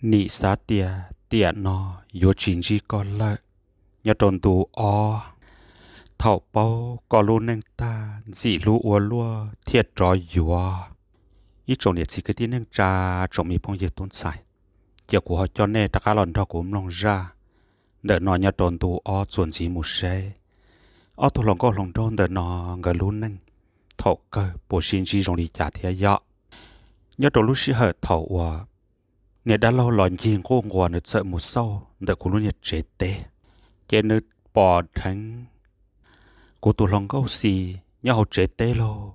Nim xav tias tiam no yuav tsis ntsib koj lawm. Nyob rau ntu ob, thaum paub koj lub neej tag ntxim hlub ua luaj thiaj rov yuav. Ib tsoom niam txiv kwv tij neej tsa, tsoom me phooj ywg tub ntxhais, cia kuv ho coj nej rov qab los nrog kuv mloog zaj ntawm no nyob rau ntu ob txuas ntxiv mus seb ob tug hluas nkauj hluas nraug ntawm no nkawd lub neej thaum kawg puas sib ntsib zoo li cas thiab yom. Nyob rau lub sij hawm thaum uas niag dab laug los ncig nquj nquas nws txawm mus xauj ntawm kuv lub niag tsev teb, ces nws pom dheev kuv tus hluas nkauj Xis nyob hauv tsev teb lauj.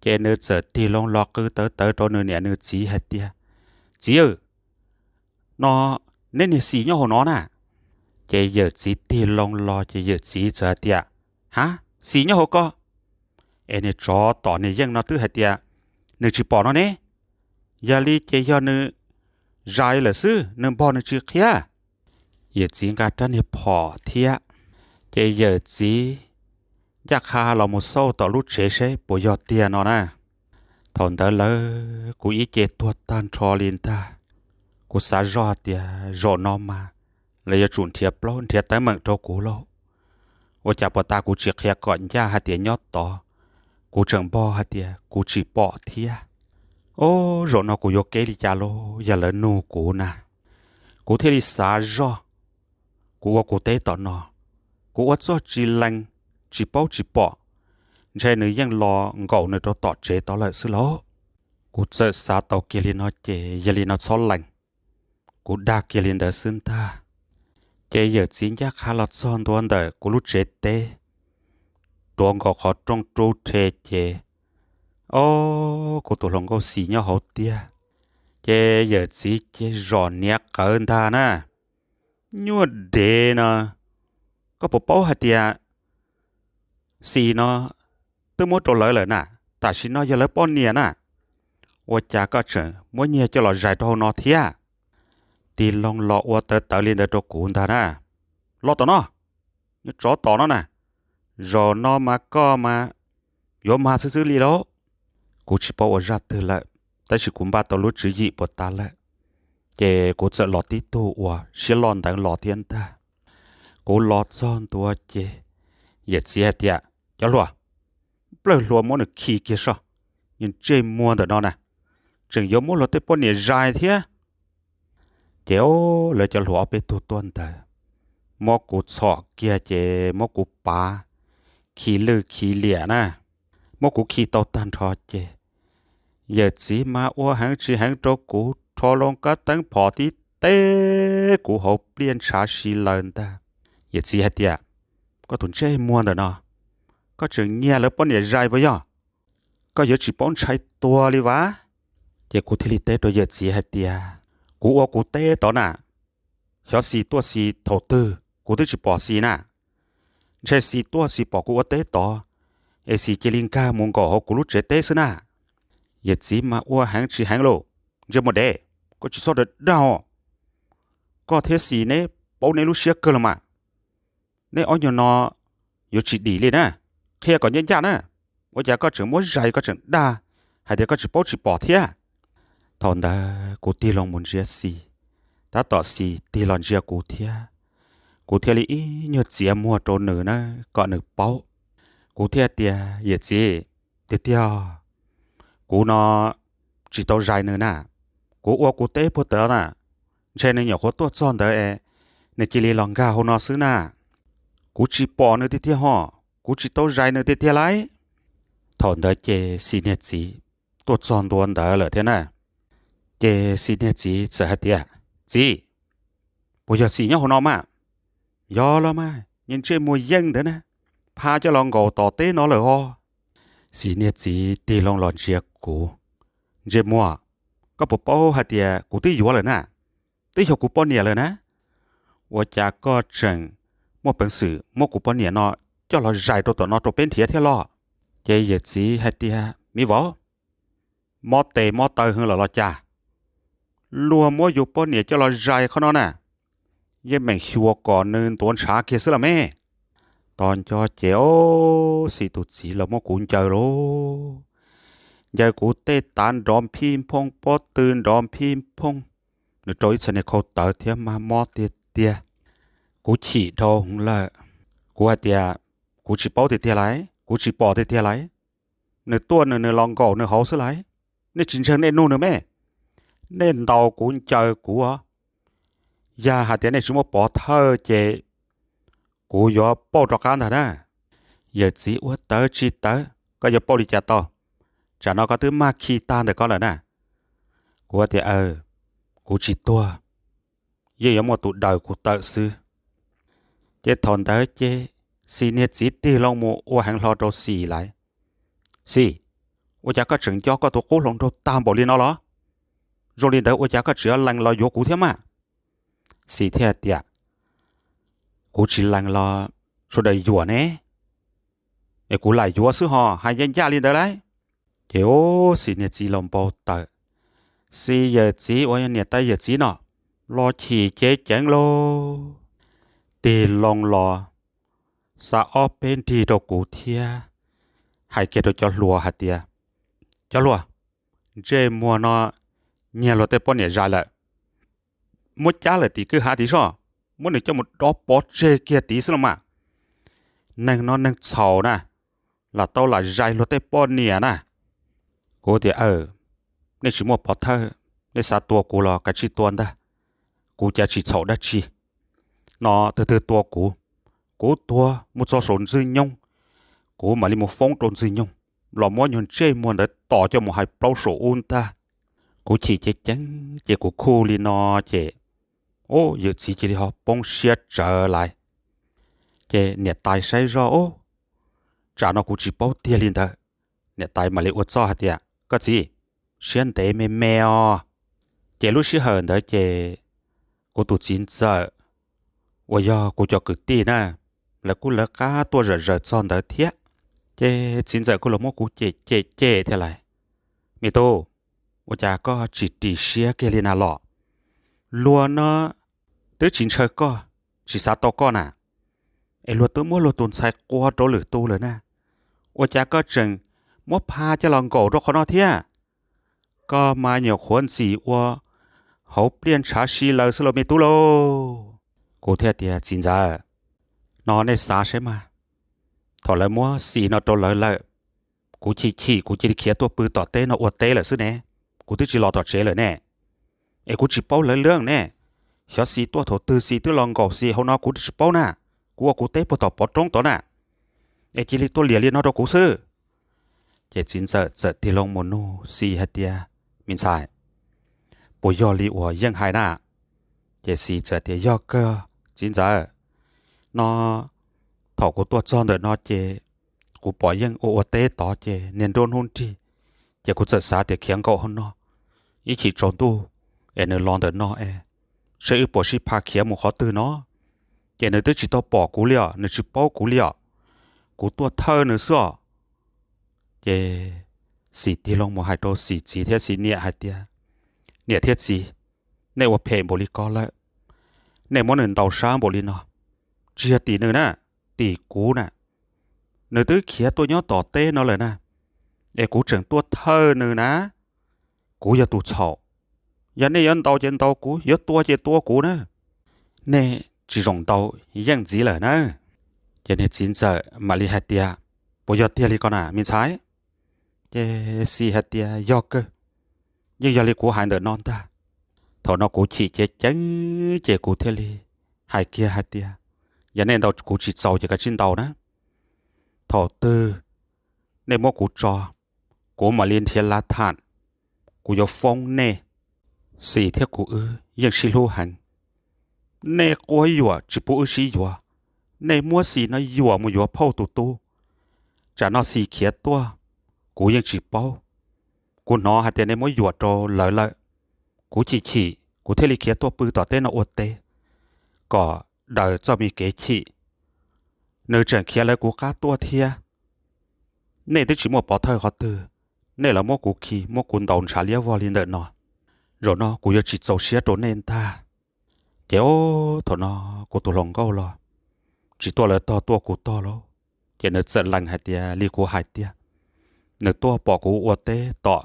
Ces nws txawm tig loo los qw tawv tawv rau nws niam nws txiv hais tias, Txiv aw, no neb niag Xis nyob hauv no na. Ces yawm txiv tig loo los ces yawm txiv txawm hais tias, Ha, Xis nyob hauv ko? Es niag tsov tom niag yeej no twb hais tias nws tsis pom no ne. Yog li ces yog nws zais lawm xwb, nws npog nws tsis qhia. Yawm txiv nqa rab niag phom thiab, ces yawm txiv ncaj qha los mus xauj tom lub tsev seb puas yog tiag no na. Thaum ntawd lawv kuv ib ce tuag tag nrho li ntag. Kuv xav zoj tias zaum no mas lawv yuav tsum nrhiav plaub nrhiav teeb meem rau kuv lauj. Ua cas puas tas kuv tsis qhia kom ncaj hais tias nyob tod, kuv tseem npog hais tias kuv tsis pom thiab. Ob, zaum no kuv yuav keb li cas lauj, yog lawv nug kuv na. Kuv thiaj li xav zoj, kuv ua kuv teb tom no, kuv ua txoj tsis lees, tsis paub tsis pom, ntshe nws yeej los nkaum nws rau tom tsev tod lawm xwb lauj. Kuv txawm xav tau kiag li no ces yog li no txhob lees, kuv dag kiag li ntawd xwb ntag. Ces yawm txiv ncaj qha los txog ntua ntawm kuv lub tsev teb, tuav nkaus qhov rooj rub rhe ces, ob, kuv tus hluas nkauj Xis nyob hauv tiag. Ces yawm txiv ces zom niav qawv ntag na. Nyuaj dev no, koj puas paub hais tias Xis no twb muab rau lawv lawm na, tam sim no yog lawv poj niam na. Ua cas koj tseem muab nyiag coj los zais rau hauv no thiab? Tig loo los ua tawv tawv li ntawd rau kuv ntag na. Los tom no, nyob tsov tom no na, zaum no mas koj mas yuav mag xwb xwb li lauj. Kuv tsis paub ua zaj twg lawm, tab sis kuv npaj tau lub tswv yim puas tas lawm, ces kuv txawm los tib tug uas siab loj nteev los thiab ntag. Kuv los txog ntua ces yawm txiv hais tias, Cov hluas, plawg hlua muab nws khi kiag soj, ntsej muag ntawm no na, tseem yuav muab luag tej poj niam zais thiab. Ces lawv cov hluas ob peb tug tuaj ntawd, muab kuv txhom kiag ces muab kuv pav khi lwj khi liam na, muab kuv khi tau tag nrho ces yawm txiv mas ua heev tsis heev rau kuv, rho loo kab teeb phom tib teb kuv hauv pliaj ntshav si lawm ntag. Yawm txiv hais tias, Koj tus ntsej muag ntawm no, koj tseem nyiag lawv poj niam zais puas yog? Koj yuav tsis paub ntshai tuag li vas? Ces kuv thiaj li teb rau yawm txiv hais tias, Kuv ua kuv teb tod na, xyov Xis tuaj Xis thaum twg kuv twb tsis pom Xis na. Ntshe Xis tuaj Xis pom kuv ua teb tod, es Xis cia li nkag mus nkaum hauv kuv lub tsev teb xwb na. Yawm txiv mas ua heev tsis heev lauj, Ntsej muag dev, koj tsis txhob dag dag os. Koj thiab Xis neb paub neb lub siab kawg los mas. Neb ob nyuag no yuav tsis dim li na, qhia kom ncaj ncaj na. Ua cas koj tseem muab zais koj tseem dag hais tias koj tsis paub tsis pom thiab? Thaum ntawd kuv tig loo mus ntsia Xis, tab tom Xis tig los ntsia kuv thiab. Kuv thiaj li ib nyuag txiav muag rau nws na, kom nws paub. Kuv thiaj tias, Yawm txiv, tiag tiag, kuv no tsis tau zais nws na, kuv ua kuv teb puag ta na, ntshe nws nyuam qhuav tuaj txog ntawd es nws cia li los nkag hauv no xwb na. Kuv tsis pom nws tiag tiag ho, kuv tsis tau zais nws tiag tiag lauj. Thaum ntawd ces Xis niag txiv tuaj txog ntua ntawd lawm thiab na. Ces Xis niag txiv txawm hais tias, Txiv, puas yog Xis nyob hauv no mas? Yog los mas, ntsej muag yeej ntawd na, pha coj los nkaum tom teb no lawm ho. Xis niag txiv tig loo los ntsia kuv, Ntsej muag, koj puas paub hais tias kuv twb yuav lawm na, twb yog kuv poj niam lawm na, ua cas koj tseem muaj peev xwm muab kuv poj niam no coj los zais rau tom no rau peb nrhiav thiab los? Ces yawm txiv hais tias, Me vauv, mob tes mob taw heev lawm los cas? Luag muab yus poj niam coj los zais qhov no na, yeej meem xyuas kom nws ntuav ntshav kiag xwb los me. Tos nco ces, o, Xis tus txiv los muab kuv ncaws lauj, ncaws kuv tej tav nrov phij phooj, pob tw nrov phij phooj, nws rau ib txhais niag khau tawv thiab mag mob tiag tiag. Kuv chim dhau hwv lawm. Kuv hais tias, kuv tsis paub tiag tiag lawm, kuv tsis pom tiag tiag lawm. Nws tuaj nws nws los nkaum nws hauv xwb lawm. Nej tsis ntseeg nej nug nws me. Nej ntaus kuv ncaws kuv. Yog hais tias nej tsis muaj pov thawj ces kuv yuav pauj rov qab ntag na. Yawm txiv ua tawv tsis tawv, koj yuav pauj li cas tau? Tsam no koj twb mag khi tag ntawm koj lawm na. Kuv tias, kuv tsis tuag, yeej yuav muaj tus daws kuv tawm xwb. Ces thaum ntawd ces Xis niag txiv tig loo mus ua heev hlo rau Xis lawm. Xis, ua cas koj tseem nco koj tus qub hluas nraug tag npaum li no los? Zoo li ntawd ua cas koj tseem yuav lees los yuav kuv thiab mas? Xis thiaj tias, kuv tsis lees los sawv daws yuam ne, es kuv lam yuav xwb ho hais ncaj ncaj li ntawd lauj. Ces ub, Xis niag txiv los npau taws. Xis yawm txiv uas yog niam tais yawm txiv no los chim cev ceev lauj. Tig loo los xa ob peb nrig rau kuv thiab hais kiag rau cov hluas hais tias, cov hluas, ntsej muag no nyiag luag tej poj niam zais lawm, muab cab lawm tim kwj ha tid soj, muab nws coj mus dov pov tseg kiag tid xwb los mas. Neeg no neeg txhaum na, lam tau lam zais luag tej poj niam na. Kuv tias, nej tsis muaj pov thawj, nej xav tua kuv los kav tsij tua ntag, kuv cas tsis txhaum dab tsi. No twg twg tua kuv, kuv tuag mus txog saum Ntxwg Nyoog, kuv mam li mus foob rau Ntxwg Nyoog los muab nyuag ntsej muag ntawd tos coj mus hais plaub saum ub ntag. Kuv chim ceev ceev ces kuv khuj li no ces, ub, yawm txiv cia li ho poob siab tsawv lawm. Ces niam tais saib zoj, ub, tsam no kuv tsis paub tiag li ntawd. Niam tais mam li ua txuj hais tias, koj txiv, siab ntev me me os. Ces lub sij hawm ntawd ces kuv tus txiv ntxawm uas yog kuv cov kwv tij na, lawv kuj lawv qab tuaj zom zaws txog ntawd thiab. Ces txiv ntxawm kuj los muab kuv cem cem cem thiab lawm. Me tub, ua cas koj tsis ris siab kiag li na los? Luag no twb tsis ntshaw koj, tsis xav tau koj na, es luag twb muab luag tus ntxhais qua rau lwm tus lawm na, ua cas koj tseem muab pha coj los nkaum rau qhov no thiab? Koj mas nyuam qhuav ntxim ua hauv pliaj ntshav si lawm xwb los me tub lauj. Kuv thiaj tias, txiv ntxawm, no nej xav saib mas, thaum lawv muab Xis no rau lawv lawm, kuv chim chim kuv cia li khiav tuaj pw tom teb no ua teb lawm xwb ne, kuv twb tsis los tom tsev lawm ne. Es kuv tsis paub lawv leej ne, xyov Xis tuaj thaum twg, Xis twb los nkaum Xis hauv no kuv twb tsis paub na, kuv ua kuv teb puag tom pov roob tod na, es cia li tuaj liam li no rau kuv xwb. Ces txiv ntxawm txawm tig loo mus nug Xis hais tias, me ntxhais, puas yog li uas Yeej hais na? Ces Xis txawm tias, yog kawg txiv ntxawm, no thaum kuv tuaj txog ntawm no ces kuv pom Yeej ua ua teb tod ces niag nruab hnub nrig, ces kuv txawm xav tias khiav nkaum hauv no, ib chim tsaus ntuj es nws los ntawm no es saib wb puas sib pha khiav mus qhov twg no. Ces nws twb tsis tau pom kuv li os, nws tsis paub kuv li os, kuv tuaj thawj nws xwb os. Ces Xis tig loo mus hais rau Xis txiv thiab Xis niam hais tias, niam thiab txiv, nej ua phem npaum li ko lawm, nej muab nws ntaus sab npaum li no, tsis yog tim nws na, tim kuv na. Nws twb khiav tuaj nyob tom teb no lawm na, es kuv tseem tuaj thawj nws na. Kuv yog tus txhaum, yog nej yuav ntaus ces ntaus kuv, yuav tua ces tua kuv na. Nej tsis zoo ntaus Yeej ntxiv lawm na. Ces niag txiv ntxawm mam li hais tias, puas yog tiag li ko na me ntxhais? Ces Xis hais tias, yog kawg, yeej yog li kuv hais ntawm no ntag. Thaum no kuv chim ceev ceev ces kuv thiaj li hais kiag hais tias, yog nej ntaus kuv tsis txaus ces kav tsij ntaus na. Thaum twg nej muab kuv tso, kuv mam li nrhiav lav tham, kuv yuav foob nej. Xis thiab kuv wb yeej sib hlub heev. Nej quab yuam tsis pub wb sib yuav, nej muab Xis no yuam mus yuav phauj tus tub. Tsam no Xis khiav tuaj, kuv yeej tsis paub. Kuv hnov hais tias nej muab yuam rau lawv lawm. Kuv chim chim, kuv thiaj li khiav tuaj pw tom teb no ua teb, kom daws txoj me kev chim. Nws tseem khiav lawv kuv qab tuaj thiab. Nej twb tsis muaj pov thawj qhov twg, nej los muab kuv khi, muab kuv ntaus ntshav liab vog li ntawm no. Zaum no kuv yuav tsis txaus siab rau nej ntag. Ces o, thaum no kuv tus hluas nkauj los tsis tuaj lawv tog, tuaj kuv tog lauj. Ces nws txawm lees hais tias li kuv hais tiag, nws tuaj pom kuv ua teb tom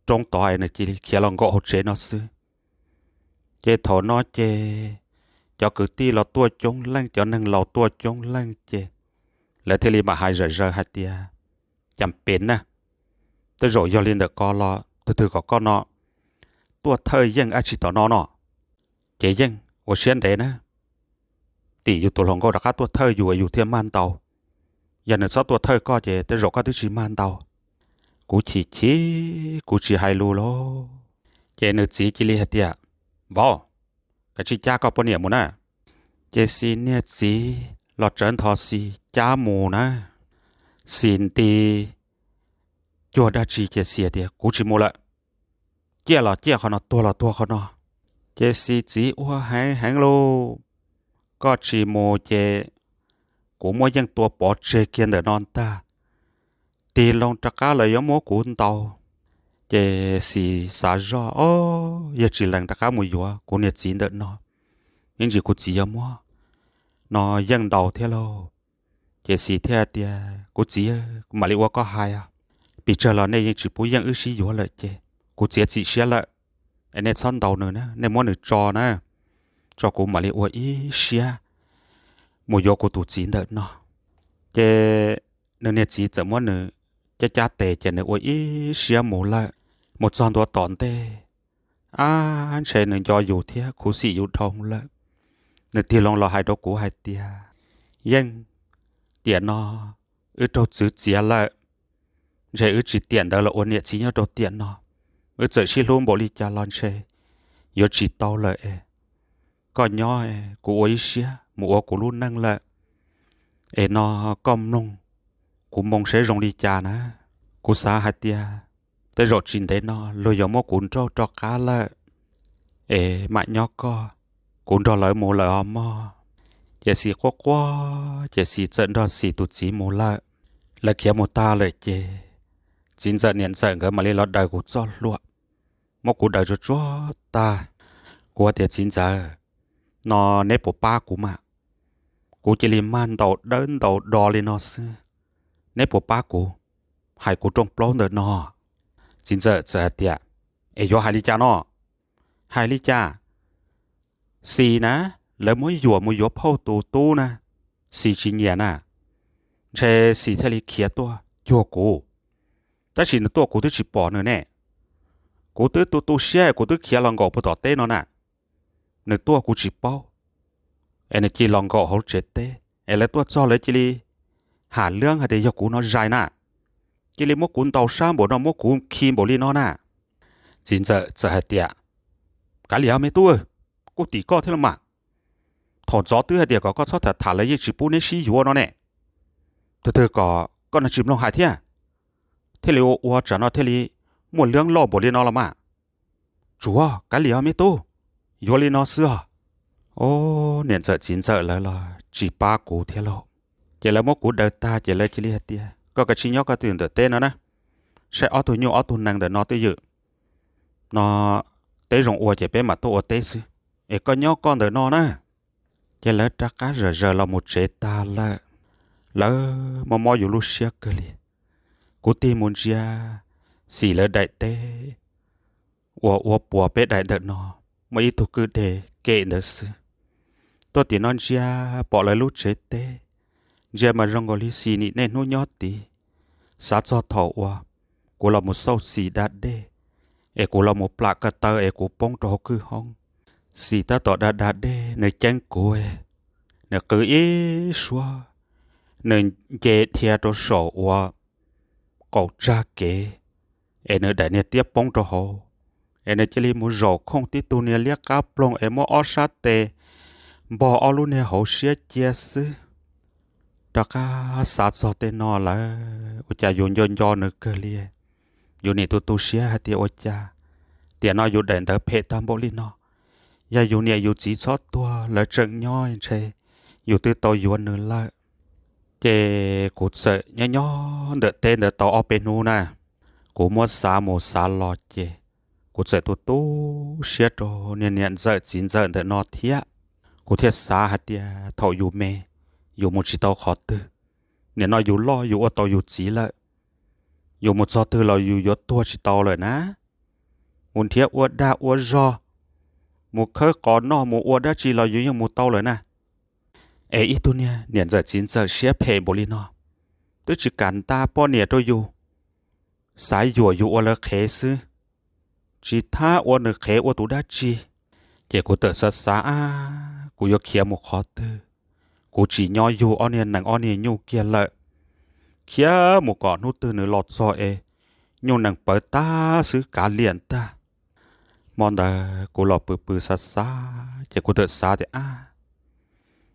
roob tod es nws cia li khiav los nkaum hauv tsev no xwb. Ces thaum no ces cov kwv tij los tuaj coob leej, cov neeg laus tuaj coob leej ces lawv thiaj li mam hais zom zaws hais tias, Cas pem na, tej zaum yog li ntawm ko los twg twg kom koj no tuaj thawj yeej dab tsi tom no no? Ces yeej ua siab ntev na, tim yus tus hluas nkauj rov qab tuaj thawj yus yus thiaj mag ntau. Yog nws txhob tuaj thawj koj ces tej zaum koj twb tsis mag ntau. Kuv chim chim kuv tsis hais lus lauj. Ces nws txiv cia li hais tias, Vauv, kav tsij cab koj poj niam mus na. Ces Xis niag txiv los tsawv ntho Xis cab mus na. Xis nti cuag dab tsi ces Xis tias, Kuv tsis mus lawm. Ciaj los ciaj qhov no, tuag los tuag qhov no. Ces Xis txiv ua heev heev lauj, Koj tsis mus ces kuv muab yeej tua pov tseg kiag ntawm no ntag. Tig loo rov qab lawv yuav muab kuv ntaus. Ces Xis xav zoj, O, yog tsis lees rov qab mus yuav kuv niag txiv ntawm no, ib ntsis kuv txiv yuav muab no yeej ntaus thiab lauj. Ces Xis thiaj tias, Kuv txiv, kuv mam li ua koj hais. Pes tsawg los nej yeej tsis pub yeej wb sib yuav lawm ces kuv txiav txim siab lawm. Es nej txhob ntaus nws na, nej muab nws tso na, tso kuv mam li ua ib siab mus yuav kuv tus txiv ntawm no. Ces nws niag txiv txawm muab nws cab cab tes ces nws ua ib siab mus lawm. Mus txog ntua tom ntej, ab, ntshe nws nco yus thiab khuv xim yus dhau lawm. Nws tig loo los hais rau kuv hais tias, Yeej, tiam no wb raug txwv txiav lawm. Ntshe wb tsis tiam ntawd los ua niam txiv nyob rau tiam no. Wb txawm sib hlub npaum li cas los ntshe yuav tsis tau lawm es koj nyob, kuv ua ib siab mus ua kuv lub neej lawm. Es no koj mloog kuv moo saib zoo li cas na. Kuv xav hais tias tej zaum tsis ntev no luag yuav muab kuv nrauj rov qab lawm, es mam nyob koj, kuv nrog lawv mus lawm os mog. Ces Xis quaj quaj ces Xis txawm nrog Xis tus txiv mus lawm. Lawv khiav mus tag lawm ces txiv ntxawm niam ntxawm nkawd mam li los daws kuv txoj hlua, muab kuv daws tsuag tsuag tag. Kuv tias, Txiv ntxawm, no neb puas pab kuv mas? Kuv cia li mag ntaus dawb ntaus do li no xwb, neb puas pab kuv hais kuv rooj plaub ntawm no? Txiv ntxawm txawm hais tias, Es yuav hais li cas no? Hais li cas? Xis na, lawv muab yuam mus yuav phauj tus tub na, Xis tsis nyiam na, ntshe Xis thiaj li khiav tuaj cuag kuv. Tab sis nws tuaj kuv twb tsis pom nws ne. Kuv twb tu tu siab kuv twb khiav los nkaum puag tom teb no na. Nws tuaj kuv tsis paub, es nws cia li los nkaum hauv tsev teb, es lawv tuaj txog lawv cia li ham liab hais tias yog kuv no zais na, cia li muab kuv ntaus sab npaum no, muab kuv khi npaum li no na. Txiv ntxawm txawm hais tias, Kav liam me tub, kuj tim koj thiab los mas. Thaum ntxov twb hais tias kom koj txhob tham tham, lawv yeej tsis pub neb sib yuav no ne. Tus twg kom koj no tsis mloog hais thiab, thiaj li ua ua tsam no thiaj li muaj liab loj npaum li no los mas. Tsuav, kav liam me tub, yuav li no xwb os. Ob niam ntxawm txiv ntxawm lawv los tsis pab kuv thiab lauj. Ces lawv muab kuv daws tag ces lawv cia li hais tias, Koj kav tsij nyob koj twj ywm ntawm teb no na, saib ob tug nyuj ob tug nees ntawm no twj ywm no, teb zoo ua ces peb mam tuaj ua teb xwb, es koj nyob koj ntawm no na. Ces lawv rov qab zom zaws los mus tsev tag lawm. Lawv mob mob yus lub siab kawg li. Kuv tig mus ntsia Xis lawv daim teb uas ua puas peb daim ntawm no, muaj ib tug kwj deg kem ntawd xwb. Tuaj tim no ntsia pom lawv lub tsev teb, ntsia mas zoo nkaus li Xis nim niaj hnub nyob tid. Xav txog thaum uas kuv los mus xauj Xis da dej, es kuv los mus plam ko taw es kuv poob rau hauv kwj hoob, Xis tab tom da da dej nws ceeb kuv, nws qw ib suab, nws nce dhia rau saum uas qaum tsag kev, es nws daim niag tiab poob rau hauv, es nws cia li mus zaum khooj tib tug niag liab qab ploog es muab ob sab tes npog ob lub niag hauv siab cia xwb. Rov qab xav txog tej no lawm ua cas yus nco nco nws kawg li. Yus nim tu tu siab hais tias ua cas tiam no yus daim ntawv phem tag npaum li no. Yog yus niam yus txiv txhob tuag lawv tseem nyob ntshe yus twb tau yuav nws lawm. Ces kuv txawm nyob nyob ntawm teb ntawd tau ob peb hnub na, kuv muab xav mus xav los ces kuv txawm tu tu siab rau niag niam ntxawm txiv ntxawm ntawm no thiab. Kuv thiaj xav hais tias thaum yus me, yus mus tsis tau qhov twg, nim no yus loj yus ua tau yus txiv lawm, yus mus txog twg los yus yuav tuag tsis tau lawm na. Mus nrhiav ua dag ua zog, mus khawb qos noj mus ua dab tsi los yus yeej mus tau lawm na. Es ib tug niag niam ntxawm txiv ntxawm siab phem npaum li no, twb tsis kam nta poj niam rau yus, xav yuam yus ua lawv qhev xwb, tsis thab ua nws qhev ua tus dab tsi. Ces kuv txawm xav xav, kuv yuav khiav mus qhov twg? Kuv tsis nyob yug ob niag nees ob niag nyuj kiag lawm. Khiav mus kom hnub twg nws los txog es nyuj nees pawv tag xwb kav liam ntag. Hmo ntawd kuv los pw pw xav xav ces kuv txawm xav tias, ab,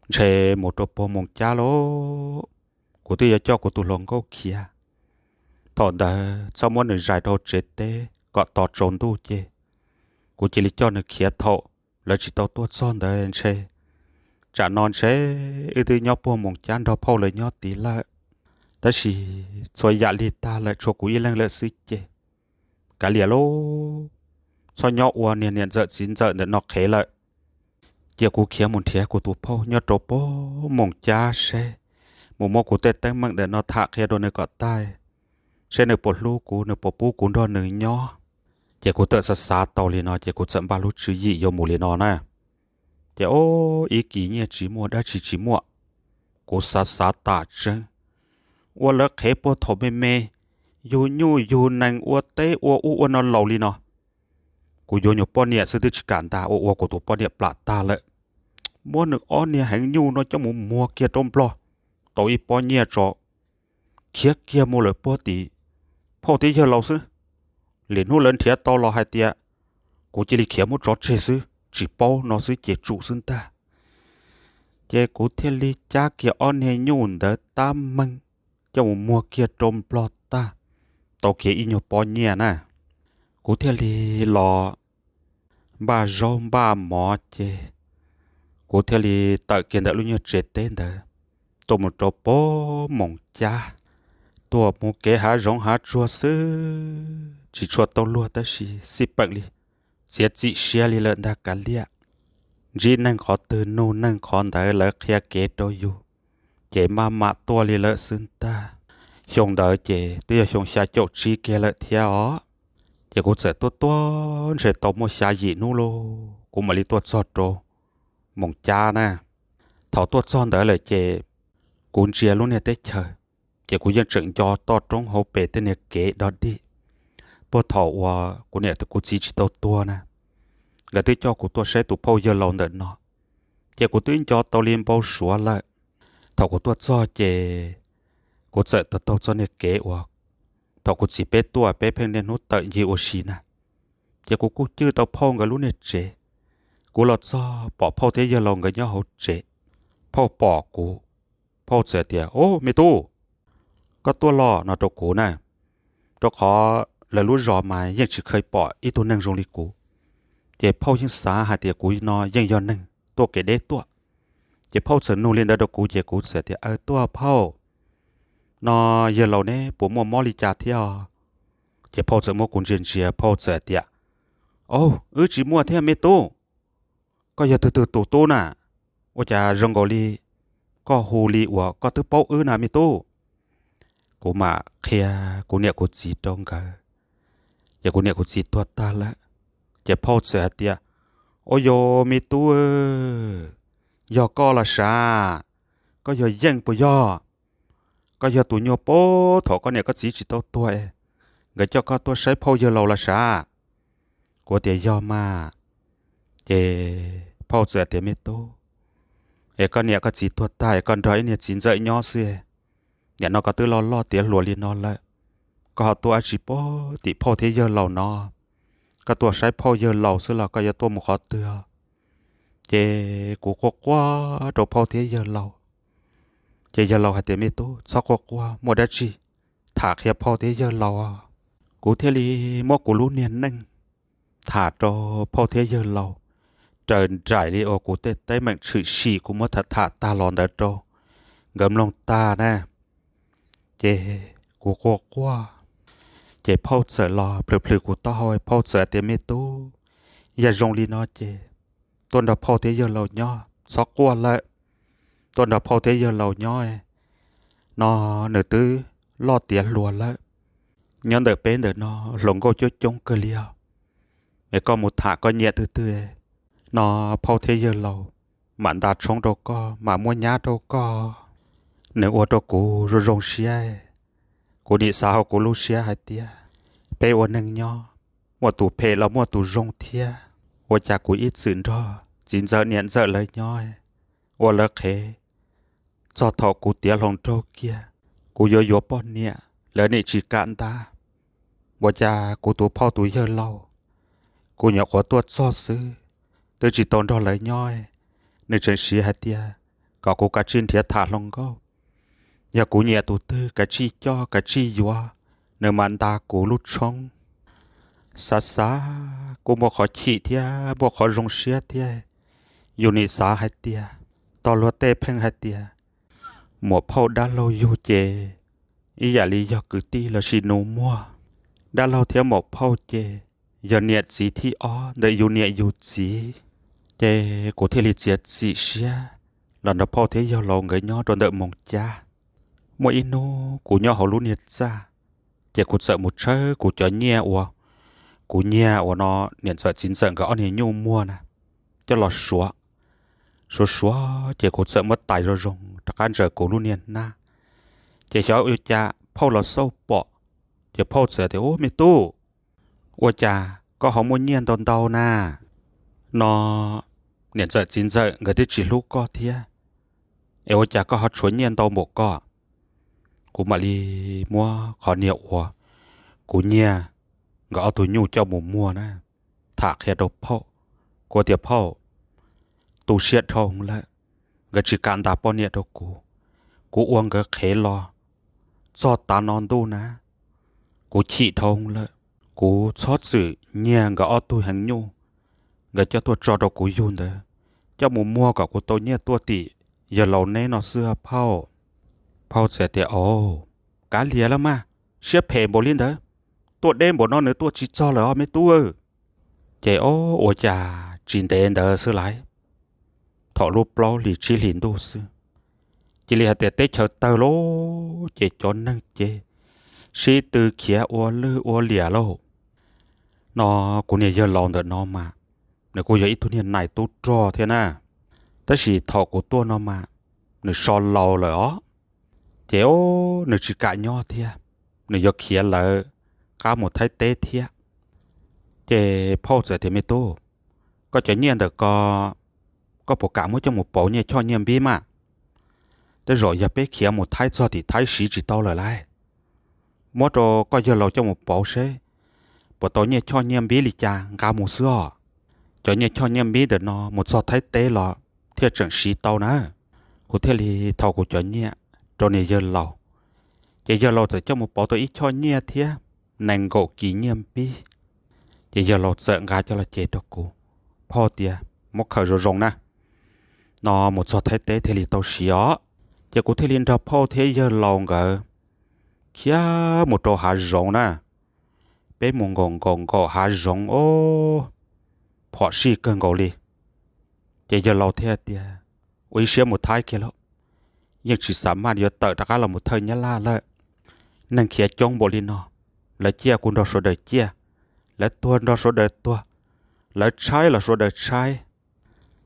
ntshe mus rau puag Moos Cab lauj, kuv twb yuav coj kuv tus hluas nkauj khiav. Thaum ntawd txhob muab nws zais rau tsev teb kom tos tsaus ntuj ces kuv cia li coj nws khiav thaum lawv tsis tau tuaj txog ntawd ntshe. Tsam no ntshe wb twb nyob puag Moos Cab nrog phauj lawv nyob tid lawm, tab sis txhua yam lig tag lawm tshuav kuv ib leeg lawm xwb ces kav liam lauj, txhob nyob ua niag niam ntxawm txiv ntxawm ntawm no qhev lawm. Cia kuv khiav mus nrhiav kuv tus phauj nyob rau puag Moos Cab seb, mus muab kuv tej teeb meem ntawm no tham qhia rau nws kom tag, seb nws puas hlub kuv, nws puas pub kuv nrog nws nyob. Ces kuv txawm xav xav tau li no ces kuv txawm npaj lub tswv yim yuav mus li no na. Ces o, ib kis nyiaj tsis muaj dab tsi tsis muaj, kuv xav xav tam tseeb, ua lawv qhev puag thaum me me, yug nyuj yug nees ua teb ua ub ua no laus li no. Kuv yuav nyuag poj niam xwb twb tsis kam ntag, ua ua kuv tus poj niam plam tag lawm. Muab nws ob niag heev nyuj no coj mus muag kiag rau Nplog, tau ib pob nyiaj tso, khiav kiag mus lawm puag tim phauj thiab yawg laus xwb. Lwm hnub lawv nrhiav tau los hais tias kuv cia li khiav muab tso tseg xwb, tsis paub no xwb ces tsum xwb ntag. Ces kuv thiaj li cab kiag ob niag nyuj ntawd tab meeg coj mus muag kiag rau Nplog tag, tau kiag ib nyuag pob nyiaj na. Kuv thiaj li los npaj zaub npaj mov ces kuv thiaj li tawm kiag ntawm lub nyuag tsev teb ntawd tuaj mus rau puag Moos Cab. Tuaj mus kev hav zoov hav tsuag xwb, tsis tshua tau luag tab sis xij peem li, txiav txim siab li lawm ntag kav liam. Ntsib neeg qhov twg nug neeg qhov ntawd, lawv qhia kev rau yus ces maj mam tuaj li lawm xwb ntag. Xyoo ntawd ces twb yog xyoo xya caum tsib kiag lawm thiab os. Ces kuv txawm tuaj tuaj ntshe tau muaj xya yim hnub lauj, kuv mam li tuaj txog rau Moos Cab na. Thaum tuaj txog ntawd lawm ces kuv ntsia lub niag teb chaws, ces kuv yeej tseem nco toj roob hauv pes tej niag kev dog dig puag thaum uas kuv niam kuv txiv tsis tau tuag na. Nkawd twb coj kuv tuaj saib tus phauj yawg laus ntawm no, ces kuv twb nco tau li npau suav lawm. Thaum kuv tuaj txog ces kuv txawm taug taug txoj niag kev uas thaum kuv txiv peb tuaj peb pheej niaj hnub tawm ncig ua si na. Ces kuv kuj cwj tau phauj nkawd lub niag tsev. Kuv los txog pom phauj thiab yawg laus nkawd nyob hauv tsev. Phauj pom kuv, phauj txawm tias, Au, me tub, koj tuaj los? No rau kuv na, rau qhov lawv lub zos mas yeej tsis kheev pom ib tug neeg zoo li kuv. Ces phauj yeej xav hais tias kuv no yeej yog neeg tuaj kev deb tuaj. Ces phauj txawm nug li ntawd rau kuv ces kuv txawm tias, Aw, tuaj phauj, no yawg laus neb puas muaj mob li cas thiab? Ces phauj txawm muab kuv ntsia ntsia, phauj txawm tias, Au, wb tsis muaj thiab me tub, koj yog twg twg tus tub na? Ua cas zoo nkaus li koj hu li uas koj twb paub wb na me tub? Kuv mam qhia kuv niam kuv txiv rau nkawd, ces kuv niam kuv txiv tuag tag lawm. Ces phauj txawm hais tias, Au yog me tub, yog koj los sav, koj yog Yeej puas yog? Koj yog tus nyuag puag thaum koj niam koj txiv tsis tau tuag es nkawd coj koj tuaj saib phauj yawg laus los sav? Kuv tias, Yog mas. Ces phauj txawm tias, Me tub, es koj niam koj txiv tuag tag es koj nrog ib niag txiv ntxawm nyob xwb, nim no koj twb loj loj tiav hluas li no lawm, koj ho tuaj dab tsi puag tim phauj thiab yawg laus no? Koj tuaj saib phauj yawg laus xwb los koj yuav tuaj mus qhov twg? Ces kuv quaj quaj rau phauj thiab yawg laus. Ces yawg laus hais tias, Me tub, txhob quaj quaj, muaj dab tsi tham qhia phauj thiab yawg laus. Kuv thiaj li muab kuv lub niag neej tham rau phauj thiab yawg laus, raws nraim li uas kuv tej teeb meem tshwm sim kuv muab tham tham tag los ntawd rau nkawd mloog tag na. Ces kuv quaj quaj, ces phauj txawm los plhws plhws kuv taub hau, phauj txawm tias, Me tub, yog zoo li no ces tuaj nrog phauj thiab yawg laus nyob, txhob quaj lawm, tuaj nrog phauj thiab yawg laus nyob no, nws twb loj tiav hluas lawm, nyob ntawm peb ntawm no hluas nkauj coob coob kawg li os. Es koj mus tham koj nyiam twg twg, no phauj thiab yawg laus mam nta tshoob rau koj, mam muab nyab rau koj. Nws ua rau kuv zoo zoo siab. Kuv nim xav hauv kuv lub siab hais tias peb ua neeg nyob, muaj tus phem los muaj tus zoo thiab. Ua cas kuv ib txwm nrog txiv ntxawm niam ntxawm lawv nyob, ua lawv qhev, txog thaum kuv tiav hluas nraug kiag, kuv yuav yuav poj niam lawv nim tsis kam nta. Ua cas kuv tus phauj tus yawg laus, kuv nyuam qhuav tuaj txog xwb, twb tsis tau nrog lawv nyob, nws tseem siv hais tias kom kuv kav tsij nrhiav tham hluas nkauj, yog kuv nyiam tus twg kav tsij coj kav tsij yuav, nws mam nta kuv lub tshoob. Xav xav kuj muaj qhov chim thiab muaj qhov zoo siab thiab. Yus nim xav hais tias, tog luag tej pheej hais tias muam phauj dab laug yug ces ib yam li yog kwv tij los sis nus muag. Dab laug thiab muam phauj ces yog niam txiv thib ob ntawm yus niam yus txiv. Ces kuv thiaj li txiav txim siab los nrog phauj thiab yawg laus nkawd nyob rau ntawm Moos Cab. Muaj ib hnub kuv nyob hauv lub niag txaj, ces kuv txawm mus tshawb kuv cov nyiaj uas kuv nyiag uas no niam ntxawm txiv ntxawm nkawd ob niag nyuj muag na, coj los suav. Suav suav ces kuv txawm muab tais zoo zoo rov qab ntsaws kuv lub niag hnab. Ces xyov ua cas phauj los xauj pom, ces phauj txawm tias, Ub, me tub, ua cas koj ho muaj nyiaj ntau ntau na? No niam ntxawm txiv ntxawm nkawd twb tsis hlub koj thiab, es ua cas koj ho tshuav nyiaj ntau npaum ko? Kuv mam li muab qhov niag uas kuv nyiag nkawd ob tug nyuj coj mus muag na, tham qhia rau phauj. Kuv tias, Phauj, tu siab dhau lawm, nkawd tsis kam ntas poj niam rau kuv. Kuv ua nkawd qhev los txog tav no ntuj na, kuv chim dhau lawm. Kuv txhob txwm nyiag nkawd ob tug heev nyuj, nkawd coj tuaj tso rau kuv yug ntawd, coj mus muag kom kuv tau nyiaj tuaj tim yawg laus neb no xwb phauj. Phauj txawm tias, Au, kav liam los mas, siab phem npaum li ntawd, tuaj deb npaum no nws tuaj tsis txog lawm os me tub. Ces o, ua cas tsis ntev ntawd xwb lauj, thaum lub plaub hlis tsib hlis ntuj xwb, cia li hais tias teb chaws tawg lauj, ces cov neeg ces sib tw khiav ua lwj ua liam lauj. No kuv niag yawg laus ntawm no mas, nws kuj yog ib tug niag nais tub rog thiab na, tab sis thaum kuv tuaj no mas nws so laus lawm os. Ces o, nws tsis kam nyob thiab, nws yuav khiav lawv qab mus Thaib teb thiab. Ces phauj txawm tias, Me tub, koj cov nyiaj ntawm ko, koj puas kam muab coj mus pauv nyiaj choj nyiaj npib mas? Tej zaum yog peb khiav mus Thaib txog tim Thaib siv tsis tau lawm lauj. Muab rau koj yawg laus coj mus pauv seb puas tau nyiaj choj nyiaj npib li cas nqa mus xwb os. Cov nyiaj choj nyiaj npib ntawm no mus txog Thaib teb los thiaj tseem siv tau na. Kuv thiaj li thau kuv cov nyiaj rau niag yawg laus, ces yawg laus txawm coj mus pauv tau ib choj nyiaj thiab nees nkaum kis nyiaj npib. Ces yawg laus txawm nqa coj los ces rau kuv, phauj tias, Muab khaws zoo zoo na, no mus txog Thaib teb thiaj li tau siv os. Ces kuv thiaj li nrog phauj thiab yawg laus nkawd khiav mus rau hav zoov na. Peb mus nkaum nkaum nkaum hav zoov o, phom sij kawg nkaus li. Ces yawg laus thiaj tias, Ua ib siab mus Thaib kiag lauj, yeej tsis xav maj yuav tawm rov qab los mus thawj Nyab Laj lawm. Neeg khiav coob npaum li no, lawv ciaj kuj nrog sawv daws ciaj, lawv tuag nrog sawv daws tuag, lawv tshaib los sawv daws tshaib.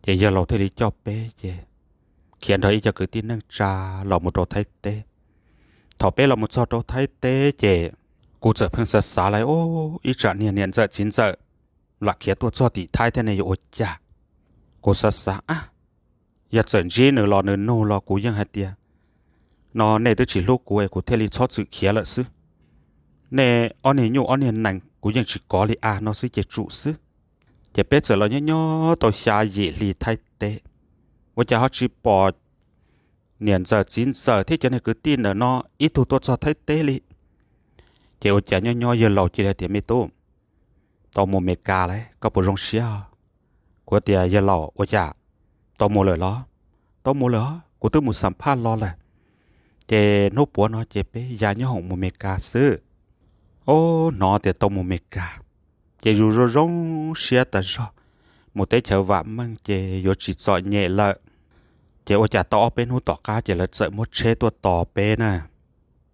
Ces yawg laus thiaj li coj peb ces khiav nrog ib co kwv tij neej tsa los mus rau Thaib teb. Thaum peb los mus txog rau Thaib teb ces kuv txawm pheej xav xav lawm, Ub, ib tsam niag niam ntxawm txiv ntxawm lam khiav tuaj txog tim Thaib thiab ne yuav ua cas? Kuv xav xav, Ab, yog txawm ntsib nws los nws nug los kuv yeej hais tias, No nej twb tsis hlub kuv es kuv thiaj li txhob txwm khiav lawm xwb. Nej ob niag nyuj ob niag nees kuv yeej tsis kov li a, no xwb ces tsum xwb. Ces peb txawm los nyob nyob tau xya yim hli Thaib teb, ua cas ho tsis pom niam ntxawm txiv ntxawm thiab cov niag kwv tij ntawm no ib tug tuaj txog Thaib teb li. Ces ua cas nyob nyob yawg laus cia li tias, Me tub, tau mus Mes Kas lawm, koj puas zoo siab? Kuv tias, Yawg laus, ua cas tau mus lawm los? Tau mus lawm os, kuv twb mus xam phaj los lawm, ces hnub puav no ces peb ya nyob hoom mus Mes Kas xwb. O, hnov tias tau mus Mes Kas, ces yus zoo zoo siab tas zog. Mus teb chaws vam meej ces yuav tsis txom nyem lawm. Ces ua cas tau ob peb hnub tom qab ces lawv txawm muab tsheb tuaj tos peb na.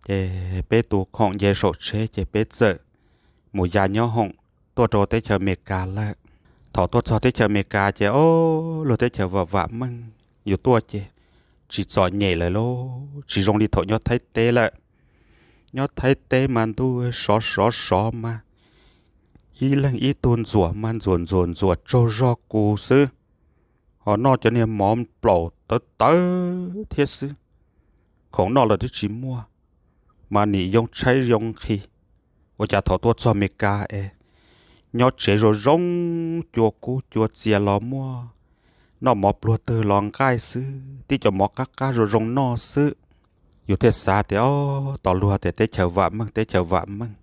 Ces peb tu khoom nce saum tsheb ces peb txawm mus ya nyob hoom tuaj rau teb chaws Amelikas lawm. Thaum tuaj txog teb chaws Amelikas ces o, luag teb chaws vam vam meej, yus tuaj ces tsis txom nyem lawm lauj, tsis zoo li thaum nyob Thaib teb lawm. Nyob Thaib teb mas ntuj, sov sov sov mas ib leeg ib tug ntxuam mas ntxuam ntxuam ntxuam tsaug zog kuv xwb. Ho noj cov niag mov plaum tawv tawv thiab xwb, khoom noj lawm twb tsis muaj, mas nim yoo tshaib yoo nqhis. Ua cas thaum tuaj txog Amelikas es nyob tsev zoo zoo, cua kub cua txias los muaj, noj mov pluag twg los nqaij xwb, tib cov mov qab qab zoo zoo noj xwb. Yus thiaj xav tias o, tos luag tias teb chaws vam meej, teb chaws vam meej,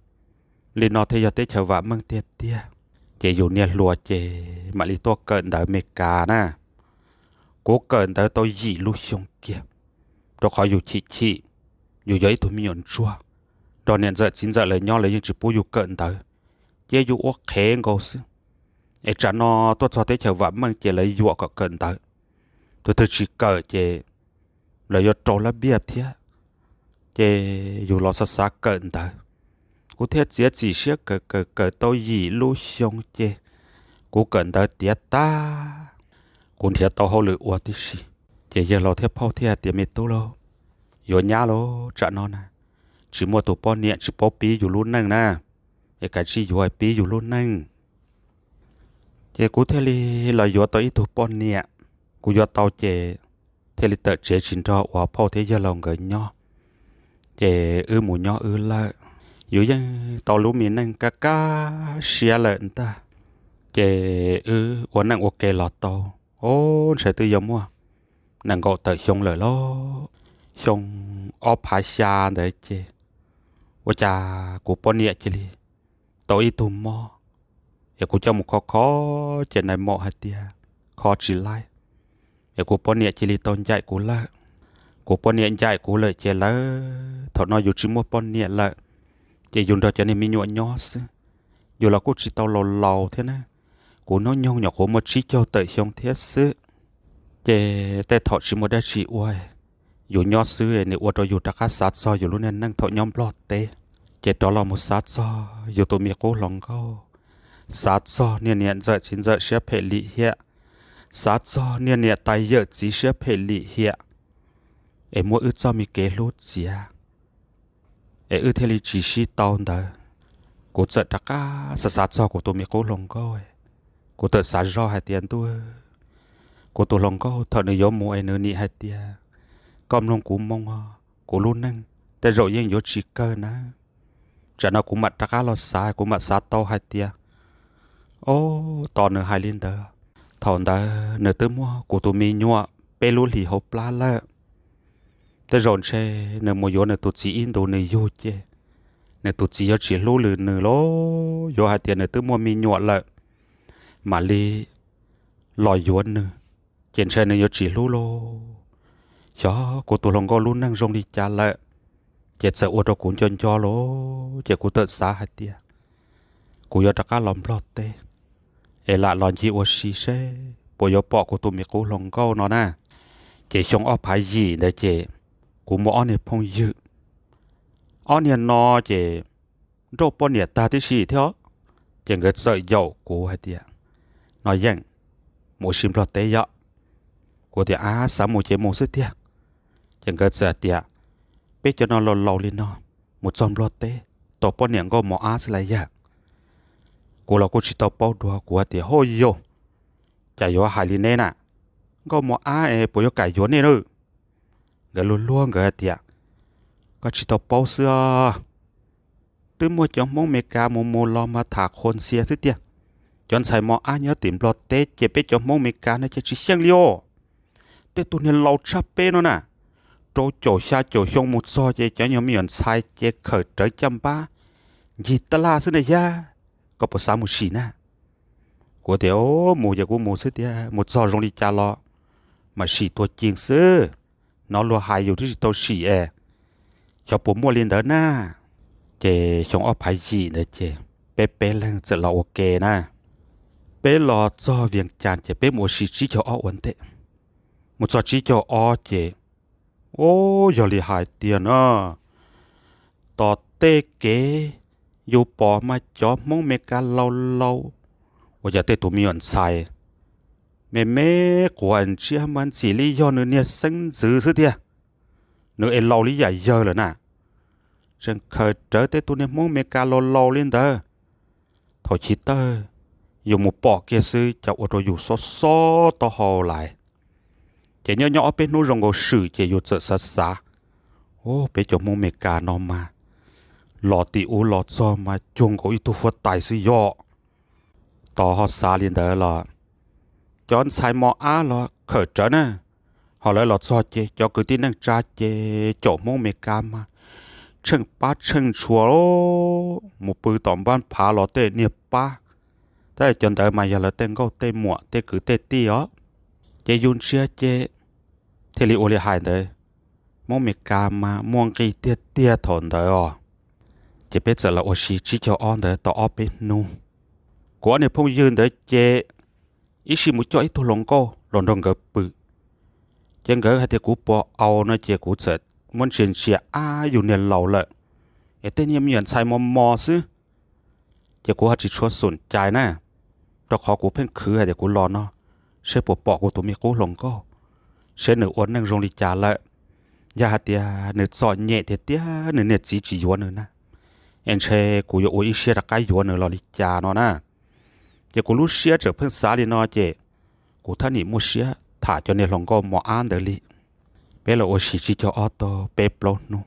li no thiaj yog teb chaws vam meej tiag tiag. Ces yus niag hluas ces mam li tuaj kawm ntawv Amelikas na. Kuv kawm ntawv tau yim lub xyoo kiag, rau qhov yus chim chim, yus yog ib tug me nyuam ntsuag, nrog niam ntxawm txiv ntxawm lawv nyob lawv yeej tsis pub yus kawm ntawv, cia yus ua qhev nkaus xwb. Es tsam no tuaj txog teb chaws vam meej ces lawv yuam kom kawm ntawv, tus twg tsis kawm ces lawv yuav rau lab npiaj thiab. Ces yus los xav xav kawm ntawv, kuv thiaj txiav txim siab kawm kawm kawm tau yim lub xyoo ces kuv kawm ntawv tiav tag, kuv nrhiav tau hauj lwm ua tib si. Ces yawg laus thiab phauj thiaj tias, me tub lauj, yuav nyab lauj, tsam no na tsis muaj tus poj niam tsis paub pib yus lub neej na, es kav tsij yuav pib yus lub neej. Ces kuv thiaj li los yuav tau ib tug poj niam. Kuv yuav tau ces thiaj li tawm tsev tsis nrog uas phauj thiab yawg laus nkawd nyob, ces wb mus nyob wb lawm. Yus yeej tau lub me neej kaj kaj siab lawm ntag. Ces wb ua neej ua ke los tau, o, ntshe twb yuav muaj nees nkaum tawm xyoo lawm lauj. Xyoo ob phav xya ntawd ces ua cas kuv poj niam cia li tau ib tug mob, es kuv coj mus kho kho ces nais maum hais tias kho tsis laib, es kuv poj niam cia li tau ncaim kuv lawm. Kuv poj niam ncaim kuv lawm ces lawv thaum no yus tsis muaj poj niam lawm, ces yus nrog cov niag me nyuam nyob xwb. Yus los kuj tsis tau laus laus thiab na, kuv hnub nyoog nyuam qhuav muaj tsib caug tawm xyoo thiab xwb. Ces tej thaum tsis muaj dab tsi ua, yus nyob xwb nws ua rau yus rov qab xav txog yus lub niag neej thaum nyob Nplog teb. Ces rov los mus xav txog yus tus me qub hluas nkauj, xav txog niag niam ntxawm txiv ntxawm siab phem lim hiam, xav txog niag niam tais yawm txiv siab phem lim hiam, es muab wb txoj me kev hlub txiav, es wb thiaj li tsis sib tau ntawd. Kuv txawm rov qab xav xav txog kuv tus me qub hluas nkauj, kuv txawm xav zoj hais tias ntuj, kuv tus hluas nkauj thaum nws yuav mus es nws nim hais tias koj mloog kuv moo, kuv lub neej tej zaum yeej yuav tsis kawg nawb. Tsam no kuv mam rov qab los xav, kuv mam xav tau hais tias, o, tos nws hais li ntawd, thaum ntawd nws twb muaj kuv tus me nyuam peb lub hlis hauv plab lawm. Tej zaum ntshe nws mus yuav nws tus txiv ib ntus nws yug ces nws tus txiv yuav tsis hlub lwm nws lauj, yuav hais tias nws twb muaj me nyuam lawm mam li los yuav nws, ces ntshe nws yuav tsis hlub lauj. Xyov kuv tus hluas nkauj lub neej zoo li cas lawm, ces txawm ua rau kuv nco nco lauj. Ces kuv txawm xav hais tias kuv yuav rov qab los Nplog teb, es lam los ncig ua si seb puas yuav pom kuv tus me qub hluas nkauj no na. Ces xyoo ob phav yim ntawd ces kuv muaj ob niag phooj ywg, ob niag no ces nrauj poj niam tag tib si thiab. Ces nkawd txawm yaum kuv hais tias, no Yeej, mus ua si Nplog teb yom. Kuv tias, ab, xav mus ces mus xwb tiag. Ces nkawd txawm hais tias, peb cov no laus laus li no, mus txog Nplog teb tau poj niam nkauj mos ab xwb las yag. Kuv los kuj tsis tau paub dua, kuv hais tias, hauj yau, cas yuav hais li neb na, nkauj mos ab es puas yuav kam yuav nej na? Nkawd luag luag nkawd hais tias, koj tsis tau paub xwb os. Twb muaj cov Hmoob Meskas mus mus los mas tham qhuas ntxhias xwb tiag. Cov ntxhais mos ab nyob tim Nplog teb ces peb cov Hmoob Meskas no ces tsis xyeej li os. Tej tug niag laus tshaj peb no na, rau caum xya caum xyoo mus txog ces cov nyuag me nyuam ntxhais ces khawm rawv caj npab ncig tab laj xwb na yag. Koj puas xav mus sim na? Kuv tias, mus ces kuv mus xwb tiag, mus txog zoo li cas los mam sim tuag ceeg xwb. Hnov luag hais yus twb tsis tau sim es, xyov puas muaj li ntawd na. Ces xyoo ob phav yim ntawd ces peb peb leeg txawm los ua ke na. Peb los txog Vias Cas ces peb mus ua si tsib caug ob ua ntej. Mus txog tsib caug ob ces, o, yog li hais tiag na, tom tej kev yus pom mas cov Hmoob Meskas laus laus Ua cas tej tus me nyuam ntxhais me me quav ntsiab mas ntxim li yog nws niag xeeb ntxwv xwb tiag. Nws es laus li yam yawg lawm na, tseem khaws rawv tej tus niag Hmoob Mes Kas laus laus li ntawd. Thaum chiv tawg yus mus pom kiag xwb cas ua rau yus xob xob taub hau lais. Ces nyob nyob ob peb hnub zoo nkaus swm ces yus txawm xav xav, Ub, peb cov Hmoob Mes Kas no mas los tim ub los txog mas cuag nkaus ib tug huab tais xwb yom. Tos ho xav li ntawd los cov ntxhais mos ab los khawm rawv na, ho lawv los txog ces cov kwv tij neej tsa ces caum Hmoob Mes Kas mas tsheej pab tsheej ntshua mus pw tom npab phav los tej niag pab. Tab sis cov ntawd mas yog lawv tej nkauj tej muam tej kwv tej tij os. Ces yus ntsia ces thiaj li ua li hais ntawd, Hmoob Mes Kas mas muaj nqis tiag tiag thaum ntawd os. Ces peb txawm los ua si tsib caug ob ntawd tau ob peb hnub, kuv ob niag phooj ywg ntawd ces ib sij mus coj ib tug hluas nkauj los nrog nkawd pw. Ces nkawd hais tias kuv puas au no ces kuv txawm muab ntsia ntsia, ab, yus niag laus lawm es tej niag me nyuam ntxhais mos mos xwb. Ces kuv ho tsis tshua xum cai na, rau qhov kuv pheej khwv hais tias kuv los no seb puas pom kuv tus me qub hluas nkauj, seb nws ua neej zoo li cas lawm. Yog hais tias nws txom nyem tiag tiag nws niag txiv tsis yuav nws na, es ntshe kuv yuav ua ib siab rov qab yuav nws los li cas no na. Ces kuv lub siab tseem pheej xav li no ces kuv thab nim muaj siab tham cov niag hluas nkauj mos ab ntawd li. Peb los ua si tsib caug ob tau peb plaub hnub,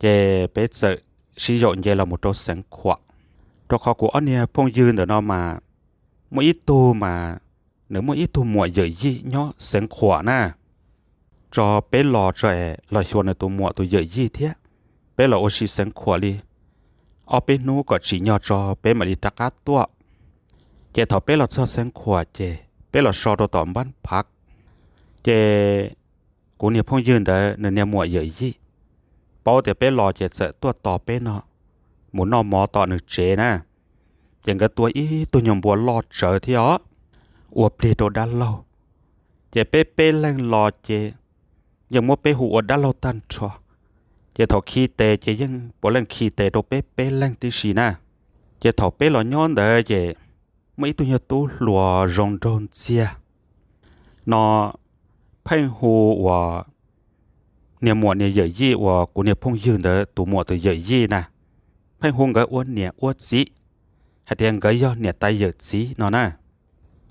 ces peb txawm sib yaum nce los mus rau Xeev Khuam. Rau qhov kuv ob niag phooj ywg ntawm no mas muaj ib tug mas nws muaj ib tug muam yawm yij nyob Xeev Khuam na, tso peb los tso es los xyuas nws tus muam tus yawm yij thiab. Peb los ua si Xeev Khuam li ob peb hnub kom tsim nyog tso peb mam li rov qab tuaj. Ces thaum peb los txog Xeev Khuam ces peb los so rau tom npab phav. Ces kuv niag phooj ywg ntawd nws niag muam yawm yij paub tias peb los ces txawm tuaj tos peb no mus noj mov tom nws tsev na. Ces nkawd tua ib tug nyuag npua loj tsawv thiab os, ua plig rau dab laug. Ces peb peb leeg los ces yeej muab peb hu ua dab laug tag nrho. Ces thaum khi tes ces yeej puav leej khi tes rau peb peb leeg tib si na. Ces thaum peb los nyob ntawd ces muaj ib tug nyuag tub hluas zoo nraug ntxiag no pheej hu uas niag muam niag yawm yij uas kuv niag phooj ywg ntawd tus muam tus yawm yij na, pheej hu nkawd ua niam ua txiv, hais tias nkawd yog niam tais yawm txiv no na.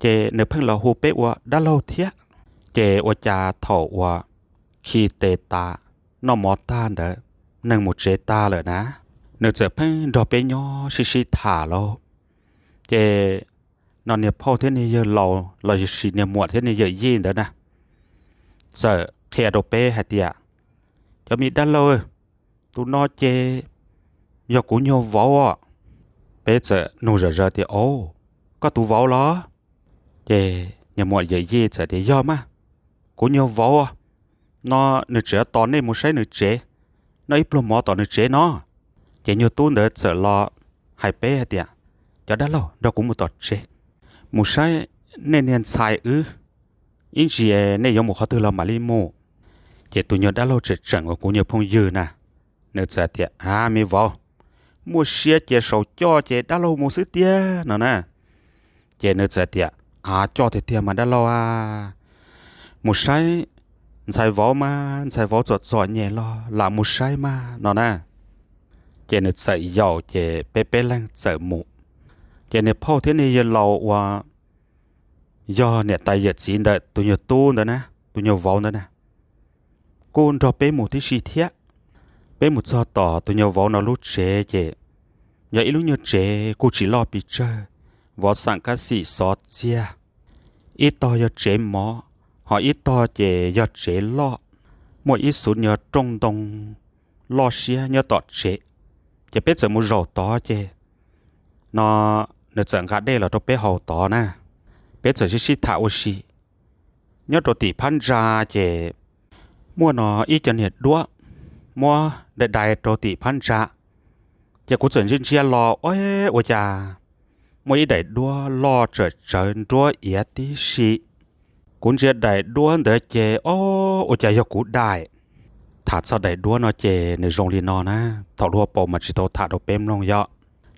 Ces nws pheej los hu peb ua dab laug thiab. Ces ua cas thaum uas khi tes tas, noj mov tag ntawd, neeg mus tsev tag lawm na, nws txawm pheej nrog peb nyob sib sib tham lauj. Ces no niag phauj thiab niag yawg laus los sis niag muam thiab niag yawm yij ntawd na, txawm qhia rau peb hais tias, cov me dab laug, tus no ces yog kuv nyuag vauv os. Peb txawm nug zom zaws tias, o, koj tus vauv los? Ces niag muam yawm yij txawm tias, yog mas, kuv nyuag vauv no, nws tseem tos nej mus saib nws tsev, noj ib pluag mov tom nws tsev no. Ces nyuag tub ntawd txawm los hais peb hais tias, cov dab laug, nrog kuv mus tom tsev, mus saib nej niag ntxhais wb, ib ntsis nej yuav mus qhov twg los mam li mus. Ces tus nyuag dab laug tseem tseem uas kuv nyuag phooj ywg na, nws txawm tias, a, me vauv, muaj siab cia saum coj ces dab laug mus xwb tiag no na. Ces nws txawm tias, a, coj tiag tiag mas dab laug a, mus saib ntxhais vauv mas, ntxhais vauv txom txom nyem los lam mus saib mas no na. Ces nws txawm yaum ces peb peb leeg txawm mus. Ces niag phauj thiab niag yawg laus uas yog niam tais yawm txiv ntawm tus nyuag tub ntawd na, tus nyuag vauv ntawd na, kuj nrog peb mus tib si thiab. Peb mus txog tom tus nyuag vauv no lub tsev ces yog ib lub nyuag tsev kuj tsis loj pes tsawg, vov xam kab xim xov txiag. Ib tog yog tsev mov, ho ib tog ces yog tsev loj, muaj ib xuv nyuag rooj ntoo loj siab nyob tom tsev. Ces peb txawm mus zaum tod ces no nws txawm nqa dej los rau peb haus tod na. Peb txawm sib sib tham ua si. Nyob rau tim phab ntsa ces muaj no ib co niag duab muab dai dai rau tim phab ntsa. Ces kuv txawm ntsia ntsia los, ua cas muaj ib daim duab loj tsawm tsawv nruab iav tib si. Kuv ntsia daim duab ntawd ces, o, ua cas yog kuv daim. Tham txog daim duab no ces nws zoo li no na, thaum lub hauv paus mas tsis tau tham rau peb mloog yom.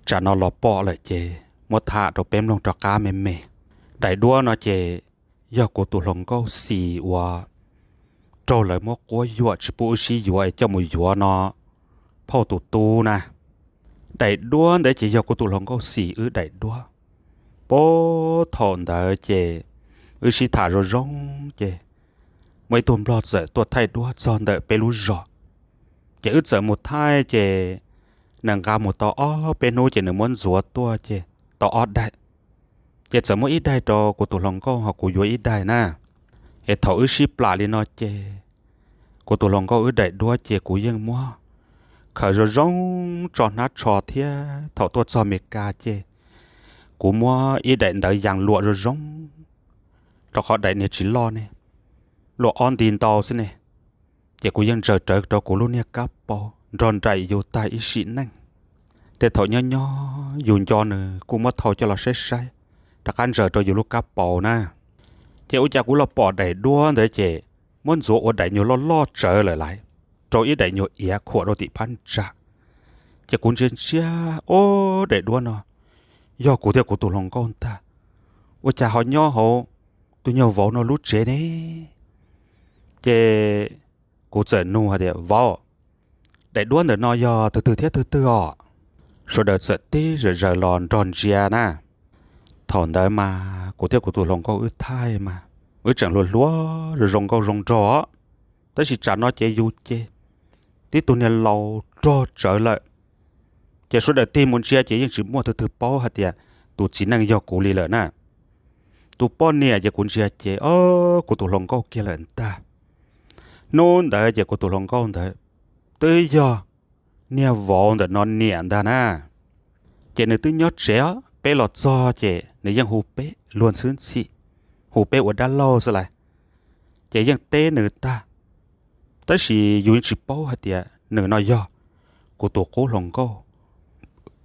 Tsam no los pom lawm ces muab tham rau peb mloog rov qab me me. Daim duab no ces yog kuv tus hluas nkauj Xis uas raug lawv muab quab yuam tsis pub wb sib yuav es coj mus yuav no phauj tus tub na. Daim duab ntawd ces yog kuv tus hluas nkauj Xis wb daim duab. Puag thaum ntawd ces wb sib tham zoo zoo ces muaj ib tug nplog txawm tuaj thaij duab txog ntawm peb lub zos. Ces wb txawm mus thaij ces nws nqa mus tau ob peb hnub ces nws muab ntxuav tuaj ces tau ob daim. Ces txawm muab ib daim rau kuv tus hluas nkauj ho kuv yuav ib daim na. Es thaum wb sib plam li no ces kuv tus hluas nkauj wb daim duab ces kuv yeej muab khaws zoo zoo tso hnab tsho thiab thaum tuaj txog Mes Kas ces kuv muab ib daim ntawv yas luam zoo zoo, rau qhov daim niag tsis loj ne, luam ob nti ntau xwb ne. Ces kuv yeej ntsaws rawv rau kuv lub niag kab paus nrog nraim yus tag ib sim neej. Tej thaum nyob nyob yus nco nws kuj muab thau coj los saib saib, rov qab ntsaws rau yus lub kab paus na. Ces ua cas kuv los pom daim duab ntawd ces muab ntxuav ua daim nyuag loj loj tsawv lawm laiv, rau ib daim nyuag iav khuam rau tim phab ntsa. Ces kuv ntsia ntsia, ob daim duab no yog kuv thiab kuv tus hluas nkauj ntag. Ua cas ho nyob hauv tus nyuag vauv no lub tsev ne? Ces kuv txawm nug hais tias, Vauv, daim duab ntawm no yog tus twg thiab tus twg os? Sawv daws txawm tib zam zaws los nrog ntsia na. Thaum ntawd mas kuv thiab kuv tus hluas nkauj wb thaij mas wb tseem hluas hluas zoo zoo nkauj zoo nraug os, tab sis tsam no ces yus ces tib tug niag laus rog tsawv lawm. Ces sawv daws tig mus ntsia ces yeej tsis muaj tus twg paub hais tias tus txiv neej yog kuv li lawm na. Tus poj niam ces kuv ntsia ces kuv tus hluas nkauj kiag lawm ntag. Hnub ntawd ces kuv tus hluas nkauj ntawd twb yog niag vauv ntawm no niam ntag na. Ces nws twb nyob tsev os, peb los txog ces nws yeej hu peb luag ntxhwb ntxhi, hu peb ua dab laug xwb laiv. Ces yeej teb nws tag, tab sis yus yeej tsis paub hais tias nws no yog kuv tus qub hluas nkauj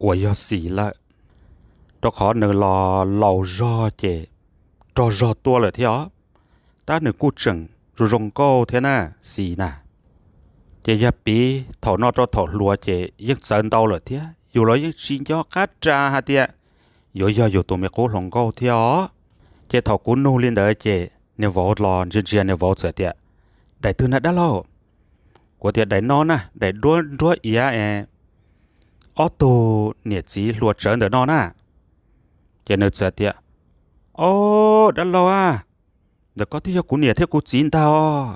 uas yog Xis lawm, rau qhov nws los laus zog ces rog zog tuaj lawm thiab os. Tab nws kuj tseem zoo zoo nkauj thiab na, Xis na. Ces yog piv thaum no rau thaum hluas ces yeej txawv ntau lawm thiab, yus los yeej tsis nco qab ras hais tias yuav yog yus tus me qub hluas nkauj thiab os. Ces thaum kuv nug li ntawd ces niag vauv los ntsia ntsia niag vauv txawm tias, Daim twg na dab laug? Kuv tias, Daim no na, daim duab nruab iav es ob tug niam txiv hluas tsawv ntawm no na. Ces nws txawm tias, Ob, dab laug a, ntawm koj twb yog kuv niam thiab kuv txiv ntag os.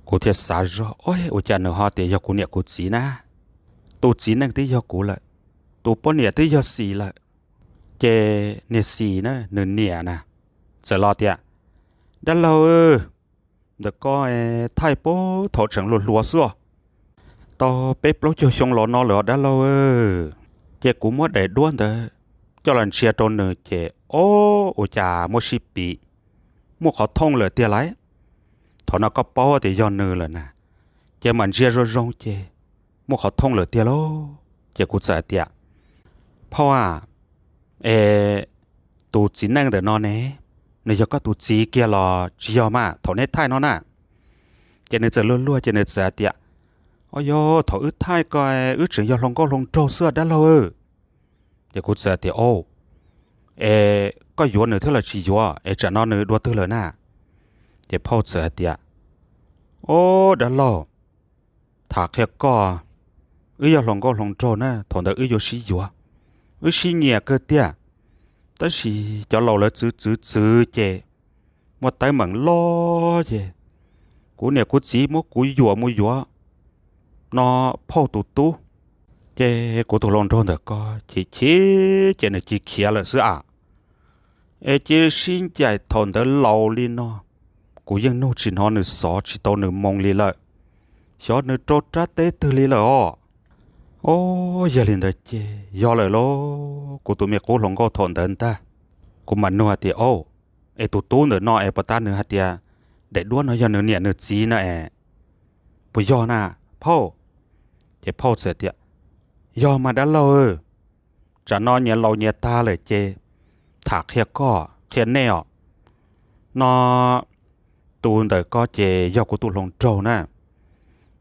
Kuv thiaj xav zog, Ua cas nws ho tias yog kuv niam kuv txiv na? Tus txiv neej twb yog kuv lawm, tus poj niam twb yog Xis lawm, ces niag Xis na nws niam na txawm los tias, Dab laug, ntawm koj thaij puag thaum tseem hluas hluas xwb os, tau peb plaub caug xyoo los no lawm os dab laug. Ces kuv muab daim duab ntawd coj los ntsia rau nws ces, Ob, ua cas muaj sib pim, muaj qhov thooj lawm tiag lauj. Thaum no koj paub tias yog nws lawm na, ces mam ntsia zoo zoo ces muaj qhov thooj lawm tiag lauj. Ces kuv txawm tias, Phauj a, es tus txiv neej ntawm no ne, nws yog koj tus txiv kiag los tsis yog mas thaum neb thaij no na? Ces nws txawm luag luag ces nws txawm hais tias, Ob, yog thaum wb thaij ko wb tseem yog hluas nkauj hluas nraug xwb dab laug. Ces kuv txawm tias, Ob, es koj yuav nws thiab los tsis yuav es tsam no nws dua twg lawm na? Ces phauj txawm hais tias, Ob, dab laug, tham qhia koj, wb yog hluas nkauj hluas nraug na thaum ntawd wb yuav sib yuav, wb sib nyiam kawg tiag, tab sis cov laus lawv txwv txwv txwv ces muaj teeb meem loj ces kuv niam kuv txiv muab kuv yuam mus yuav no phauj tus tub. Ces kuv tus hluas nraug ntawm ko chim chim ces nws cia khiav lawm xwb a. Es cia sib ncaim thaum ntawd laus li no, kuv yeej nug tsis hnov nws xov tsis tau nws moo li lawm, xyov nws rau rab teb twg li lawm os. Ob, yog li ntawd ces yog lawm lauj, kuv tus me qub hluas nkauj thaum ntawd ntag. Kuv mam nug hais tias, Ob, es tus tub ntawm no es puas tab nws hais tias daim duab no yog nws niam nws txiv na es puas yog na phauj? Ces phauj txawm tias, Yog mas dab laug, tsam no nyias laus nyias tag lawm ces tham qhia koj qhia nej os, no tus ntawm ko ces yog kuv tus hluas nraug na,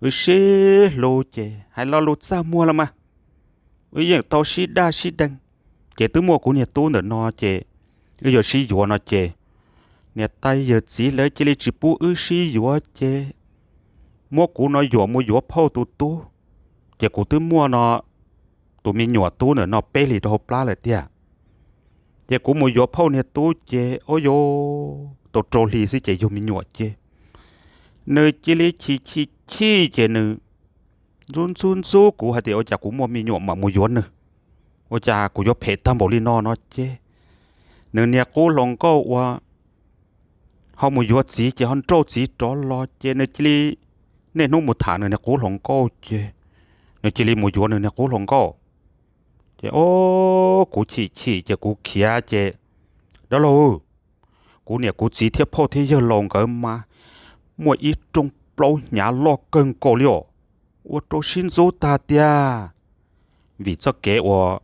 wb sib hlub ces hais lo lus txaj muag los mas wb yeej tau sib daj sib deev, ces twb muaj kuv niag tub ntawm no ces wb yuav sib yuav no ces niam tais yawm txiv lawv cia li tsis pub wb sib yuav ces muab kuv no yuam mus yuav phauj tus tub. Ces kuv twb muaj no tus me nyuam tub ntawm no peb hlis rau hauv plab lawm tiag. Ces kuv mus yuav phauj niag tub ces ua yuav tau rau hli xwb ces yug me nyuam ces nws cia li chim chim chim ces nws ntxub ntxub ntxub kuv hais tias ua cas kuv muaj me nyuam mam mus yuav nws, ua cas kuv yuav phem tag npaum li no no ces nws niag qub hluas nkauj uas ho mus yuav txiv ces ho nrauj txiv rov los ces nws cia li niaj hnub mus tham nws niag qub hluas nkauj ces nws cia li mus yuav nws niag qub hluas nkauj. Ces o, kuv chim chim ces kuv khiav ces dab laug, kuv niam kuv txiv thiab phauj thiab yawg laus nkawd mas muaj ib rooj plaub hnyav loj kawg nkaus li os, ua rau sib ntxub tag tiag. Vim txoj kev uas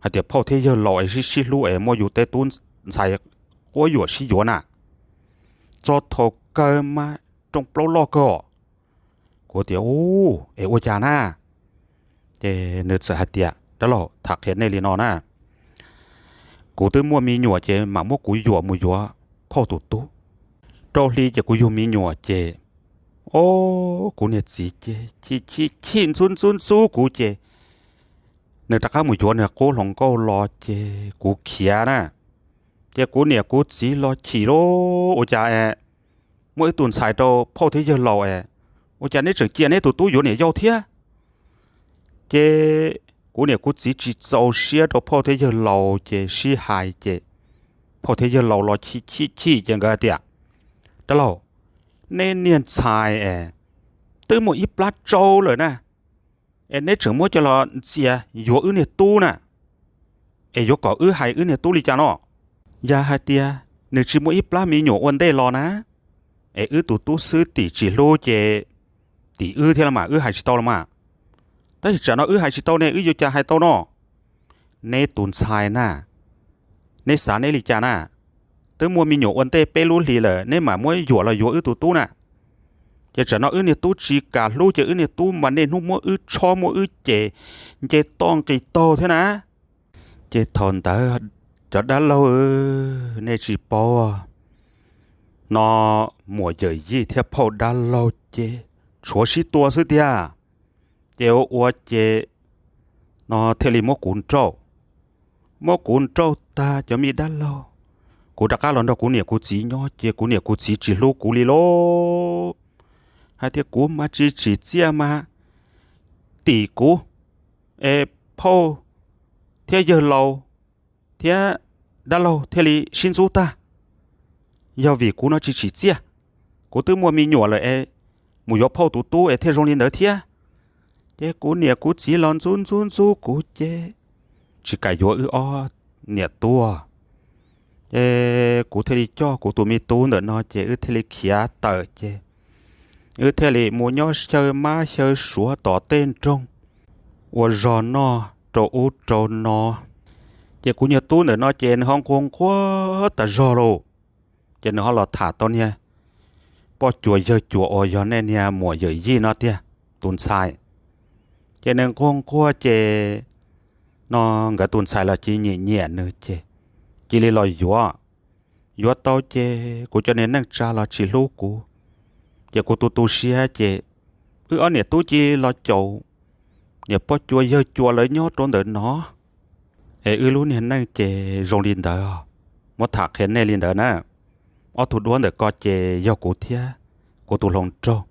hais tias phauj thiab yawg laus es sib sib hlub es muaj yus tej tub ntxhais quab yuam sib yuav na, txog thaum kawg mas rooj plaub loj kawg os. Kuv tias u, es ua cas na? Ces nws txawm hais tias dab laug, tham qhia nej li no na, kuv twb muaj me nyuam ces mam muab kuv yuam mus yuav phauj tus tub. Rau hli ces kuv yug me nyuam ces o, kuv niag txiv ces chim chim chim ntxub ntxub ntxub kuv ces nws rov qab mus yuav nws qub hluas nkauj los ces kuv khiav na. Ces kuv niam kuv txiv los chim lauj, ua cas es muaj ib tug ntxhais rau phauj thiab yawg laus es ua cas neb tseem cia neb tus tub yuav niam yau thiab? Ces kuv niam kuv txiv tsis txaus siab rau phauj thiab yawg laus ces sib hais ces phauj thiab yawg laus los chim chim chim ces nkawd tias dab laug, neb niag ntxhais es twb muaj ib plab tsau lawm na, es neb tseem muab coj los ntxias yuav wb niag tub na, es yuav kom wb hais wb niag tub li cas no? Yog hais tias nws tsis muaj ib plab me nyuam ua ntej los na, es wb tus tub xwb tim tsis hlub ces tim wb thiab los mas wb hais tsis tau los mas. Tab sis tsam no wb hais tsis tau ne wb yuav cas hais tau no? Neb tus ntxhais na, neb xav neb li cas na? Twb muaj me nyuam ua ntej peb lub hlis lawm neb mam muab yuam los yuav wb tus tub na. Ces tsam no wb niag tub tsis kam hlub ces wb niag tub mas niaj hnub muab wb tshob muab wb cem nce toj nqis taug thiab na. Ces thaum ntawd cov dab laug, nej tsis paub no, muam yawm yij thiab phauj dab laug ces tshuav sib tua xwb tiag. Ces ua ua ces no thiaj li muab kuv nrauj. Muab kuv nrauj tag cov me dab laug, kuv rov qab los nrog kuv niam kuv txiv nyob ces kuv niam kuv txiv tsis hlub kuv li lauj. Hais tias kuv mas tsis tsim txiaj mas tim kuv es phauj thiab yawg laus thiab dab laug thiaj li sib ntxub tag. Yog vim kuv no tsis tsim txiaj, kuv twb muaj me nyuam lawm es mus yuav phauj tus tub es thiaj zoo li ntawd thiab. Ces kuv niam kuv txiv los ntxub ntxub ntxub kuv ces tsis kam yuav wb ob niam tub. Ces kuv thiaj li coj kuv tus me tub ntawm no ces wb thiaj li khiav tawm ces wb thiaj li mus nyob xyaw mab xyaw suav tom tej nroog ua zog noj rau ub rau no. Ces kuv niag tub ntawm no ces nws ho nquag nquag tas zog lauj. Ces nws ho los tham tau niag poj cuas yawg cuas uas yog nej niag muam yawm yij no tiag, tus ntxhais. Ces nws nquag nquag ces no nkawd tus ntxhais los cia nyiam nyiam nws ces cia li los yuav. Yuav tau ces kuv cov niag neej tsa los tsis hlub kuv. Ces kuv tu tu siab ces wb ob niam tub cia li los caum niam poj cuas yawg cuas lawv nyob rau ntawm no. Es wb lub niag neej ces zoo li ntawd, muab tham qhia nej li ntawd na. Ob tug duab ntawm ko ces yog kuv thiab kuv tus hluas nraug,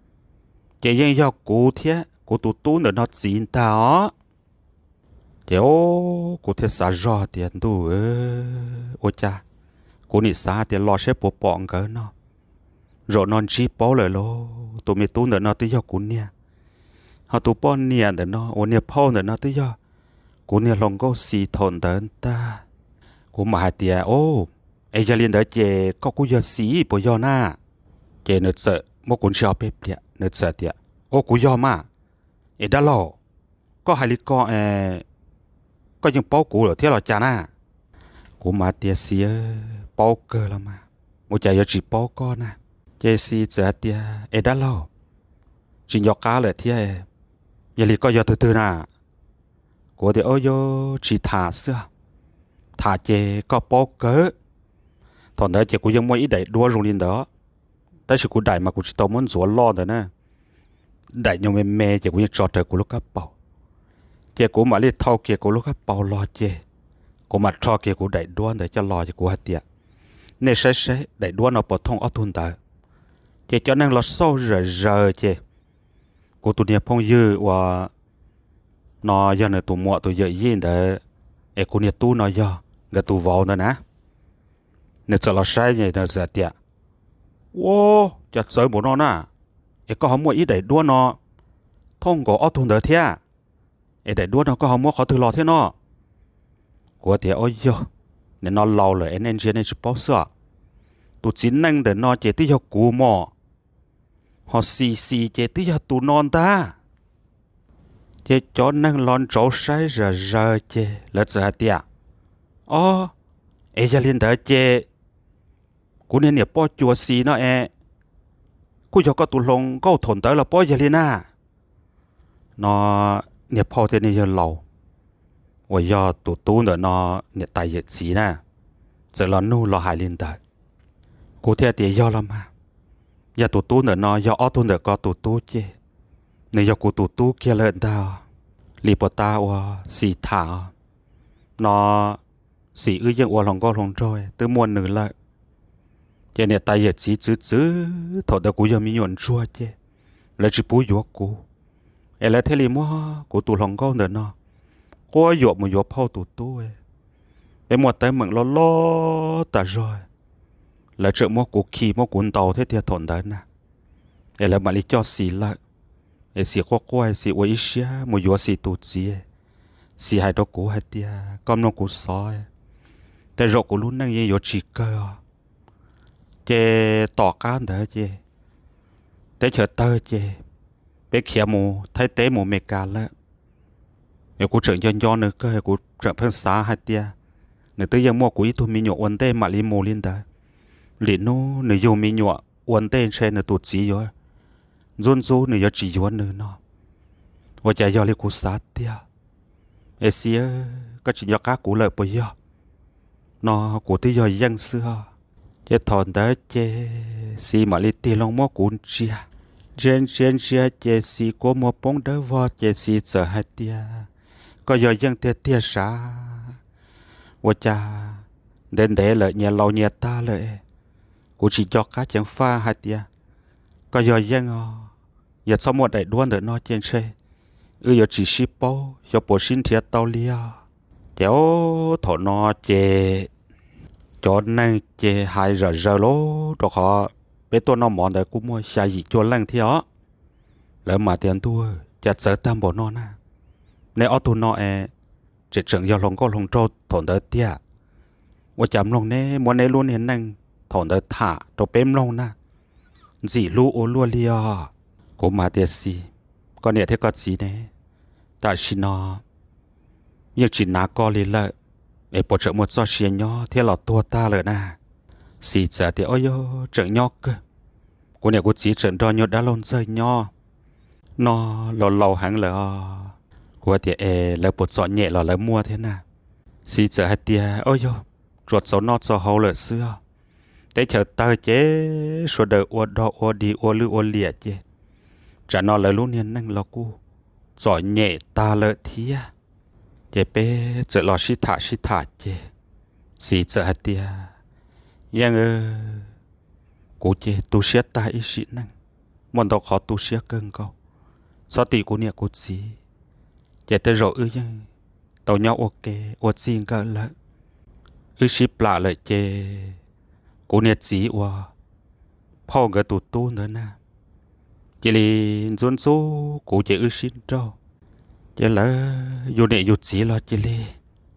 ces yeej yog kuv thiab kuv tus tub ntawm no txiv ntag os. Ces o, kuv thiaj xav zog tias ntuj, ua cas kuv nim xav tias los saib puas pom nkawd no, zaum no ntsib paub lawm lauj, tus me tub ntawm no twb yog kuv niag, ho tus poj niam ntawm no uas niag phauj ntawm no twb yog kuv niag hluas nkauj Xis thaum ntawd ntag. Kuv mam hais tias, o, es yog li ntawd ces koj kuj yog Xis puas yog na? Ces nws txawm muab kuv ntsia ob peb pliag nws txawm tias, o, kuv yog mas. Es dab laug, koj hais li ko, koj yeej paub kuv lawm thiab los cas na? Kuv mas tias, Xis, paub kawg los mas, ua cas yuav tsis paub koj na? Ces Xis txawm hais tias, es dab laug, tsis nco qab lawm thiab, yog li koj yog tus twg na? Kuv tias, o, yog tsis tham xwb. tham ces koj paub kawg. Thaum ntawd ces kuv yeej muaj ib daim duab zoo li ntawd, tab sis kuv daim mas kuv tsis tau muab ntxuav loj ntawd na. Daim nyuag me me ces kuv yeej tso rawv kuv lub kab paus. Ces kuv mam li thau kiag kuv lub kab paus los ces kuv mam rho kiag kuv daim duab ntawd coj los ces kuv hais tias, nej saib saib daim duab no puas thooj ob tug ntawd. Ces cov neeg los xauj zom zaws ces kuv tus niag phooj ywg uas no yog nws tus muam tus yawm yij ntawd, es kuv niag tub no yog nkawd tus vauv ntawd na. Nws txawm los saib es nws txawm hais tias, ua, cas txawv npaum no na, es koj ho muaj ib daim duab no thooj nkaus ob tug ntawd thiab, es daim duab no koj ho muab qhov twg los thiab no? Kuv tias, ua yog, nim no laus lawm es nej ntsia nej tsis paub xwb os. Tus txiv neej ntawm no ces twb yog kuv mog, ho Xis Xis ces twb yog tus no ntag. Ces cov neeg los ntsauv saib zom zaws ces lawv txawm hais tias, o, es yog li ntawd ces kuv niag niam poj cuas Xis no es kuj yog koj tus hluas nkauj thaum ntawd los pob yog li na. No niag phauj thiab niag yawg laus uas yog tus tub ntawm no niam tais yawm txiv na, txawm los nug los hais li ntawd. Kuv thiaj tias yog los mas, yog tus tub ntawm no yog ob tug ntawm ko tus tub ces nws yog kuv tus tub kiag lawm ntag. Li puas tab ua Xis tham no, Xis wb yeej ua hluas nkauj hluas nraug twb muaj nws lawm. Ces niam tais yawm txiv txwv txwv thaum ntawd kuv yog me nyuam ntsuag ces lawv tsis pub yuav kuv, es lawv thiaj li muab kuv tus hluas nkauj ntawm no quab yuam mus yuav phauj tus tub. Peb muaj teeb meem loj loj tas zog, lawv tseem muab kuv khi muab kuv ntaus thiab tiag thaum ntawd na. Es lawv mam li coj Xis lawm, es Xis quaj quaj Xis ua ib siab mus yuav Xis tus txiv. Xis hais rau kuv hais tias koj mloog kuv xov, tej zaum kuv lub neej yeej yuav tsis kawg os. Ces tom qab ntawd ces teb chaws tawg ces peb khiav mus Thaib teb mus Meskas lawm. Es kuv tseem nco nco nws kawg, kuv tseem pheej xav hais tias nws twb yeej muaj kuv ib tug me nyuam ua ntej mam li mus li ntawd. Lwm hnub nws yug me nyuam ua ntej ntshe nws tus txiv yuav ntxub ntxub nws yuav tsis yuav nws no. Ua cas yog li kuv xav tiag? Es Xis, koj tsis nco qab kuv lawm puas yog? No kuv twb yog Yeej xwb os. Ces thaum ntawd ces Xis mam li tig loo muab kuv ntsia, ntsia ntsia ntsia ces Xis kua muag poob dawb vog ces Xis txawm hais tias, koj yog Yeej tiag tiag sav? Ua cas ntev ntev lawm nyias laus nyias tag lawm, kuv tsis nco qab ceev faj hais tias koj yog Yeej os. Yog txhob muaj daim duab ntawm no ces ntshe wb yuav tsis sib paub, xyov puas sib nrhiav tau li os. Ces thaum no ces cov neeg ces hais zom zaws lauj, rau qhov peb tuaj noj mov ntawd kuj muaj xya yim cuaj leej thiab os. Lawv mas tias, ntuj, cas txawv tag npaum no na, nej ob tug no es tseem tseem yog hluas nkauj hluas nraug thaum ntawd tiag. Ua cas mloog neb muab neb lub niag neej thaum ntawd tham rau peb mloog na, ntxim hlub ua luaj li os. Kuv mas tias, Xis, koj niam thiab koj txiv ne, tam sim no yeej tsis nav koj li lawm, es puas tseem muaj txoj sia nyob thiab los tuag tag lawm na? Xis txawm tias, ua yog tseem nyob kawg, kuv niam kuv txiv tseem nrog nyuag dab laug ntxawg nyob no, laus laus heev lawm os. Kuv tias, es lawv puas txom nyem los lawv muaj thiab na? Xis txawm hais tias, ua yog tsuas txaus noj txaus haus lawm xwb os. Teb chaws tawg ces sawv daws ua dog ua dig ua lwj ua liam ces tsam no lawv lub niag neej los kuj txom nyem tag lawm thiab. Ces peb txawm los sib tham sib tham ces Xis txawm hais tias, Yeej, kuv ces tu siab tag ib sim neej, muaj ntau qhov tu siab kawg nkaus, txhob tim kuv niam kuv txiv, ces tej zaum wb yeej tau nyob ua ke ua txij nkawm lawm. Wb sib plam lawm ces kuv niag txiv uas phauj nkawd tus tub ntawd na, cia li ntxub ntxub kuv ces wb sib nrauj, ces lawv yus niam yus txiv los cia li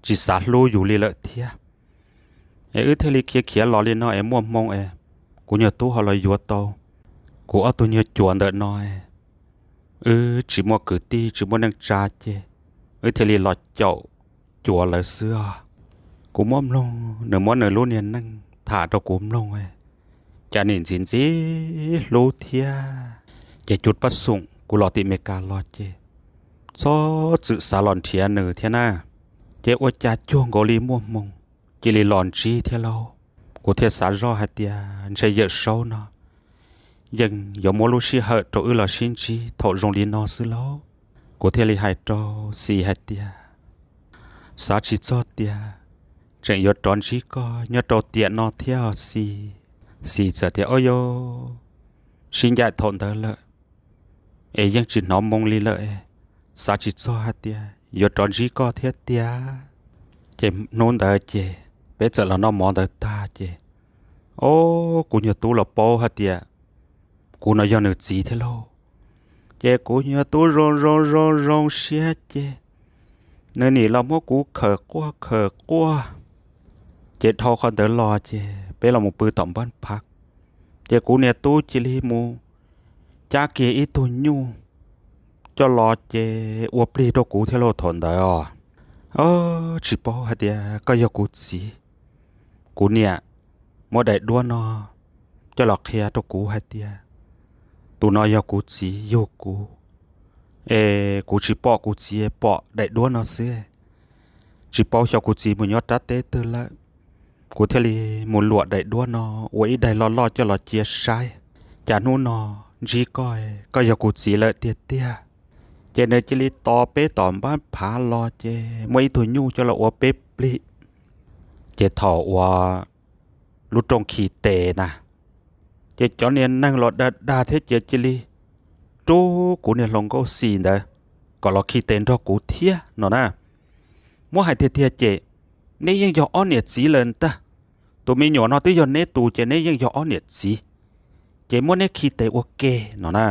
tsis xav hlub yus li lawm thiab. Es wb thiaj li khiav khiav los li no es muaj hmoo es kuv nyuag tub ho los yuav tau kuv ob tug nyuag cuas ntawm no, wb tsis muaj kwv tij tsis muaj neej tsa ces wb thiaj li los caum cuav lawv xwb os. Kuv muab mloog nws muab nws lub niag neej tham rau kuv mloog, cas nim ntxim ntxim hlub thiab. Ces cua pab xoom kuv los tim Meskas los ces txhob txwm xav los nrhiav nws thiab na. Ces ua cas cuag nkaus li muaj hmoo cia li los ntsib thiab lauj. Kuv thiaj xav zoj hais tias ntshe Yawm Saub no yeej yuav muab lub sij hawm rau wb los sib ntsib thaum zoo li no xwb lauj. Kuv thiaj li hais rau Xis hais tias, xav tsis txog tias tseem yuav rov ntsib koj nyob rau tiam no thiab os Xis. Xis txawm tias, o yo, sib ncaim thaum ntawd lawm es yeej tsis hnov moo li lawm, xav tsis txog hais tias yuav rov ntsib koj thiab tiag. Ces hnub ntawd ces peb txawm los noj mov ntawd tag ces, o, kuv nyuag tub los paub hais tias kuv no yog nws txiv thiab lauj. Ces kuv nyuag tub zoo zoo zoo zoo siab ces nws nim los muab kuv khawm quaj khawm quaj. Ces dhau qhov ntawd los ces peb los mus pw tom npab phav. Ces kuv niag tub cia li mus cab kiag ib tug nyuj coj los ces ua plig rau kuv thiab lauj thaum ntawd os. Tsis paub hais tias koj yog kuv txiv. Kuv niam muab daim duab no coj los qhia rau kuv hais tias tus no yog kuv txiv yug kuv, es kuv tsis pom kuv txiv, pom daim duab no xwb. Tsis paub xyov kuv txiv mus nyob rab teb twg lawm. Kuv thiaj li mus luam daim duab no ua ib daim loj loj coj los cia saib, cas hnub no ntsib koj, koj yog kuv txiv lawm tiag tiag. Ces nws cia li tos peb tom npab phav los ces muaj ib tug nyuj coj los ua peb plig. Ces thaum uas lub rooj khi tes na, ces cov niag neeg los dag dag thiab ces cia li rub kuv niag hluas nkauj Xis ntawd kom los khi tes nrog kuv thiab no na. Muab hais tiag tiag ces neb yeej yog ob niam txiv lawm ntag. Tus me nyuam no twb yog neb tus ces neb yeej yog ob niam txiv, ces muab neb khi tes ua ke no na.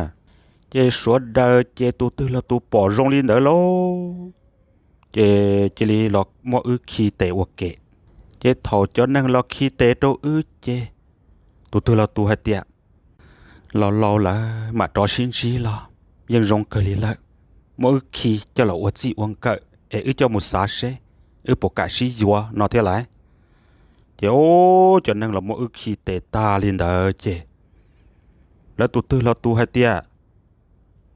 Ces sawv daws ces tus twg los tus pom zoo li ntawd lauj, ces cia li los muab wb khi tes ua ke. Ces thaum cov neeg los khi tes rau wb ces tus twg los tus hais tias, laus laus lawm mam rov sib ntsib los yeej zoo kawg li lawm, muab wb khi coj los ua txij ua nkawm es wb coj mus xav seb wb puas kam sib yuav no thiab lauj. Ces o, cov neeg los muab wb khi tes tag li ntawd ces lawv tus twg los tus hais tias,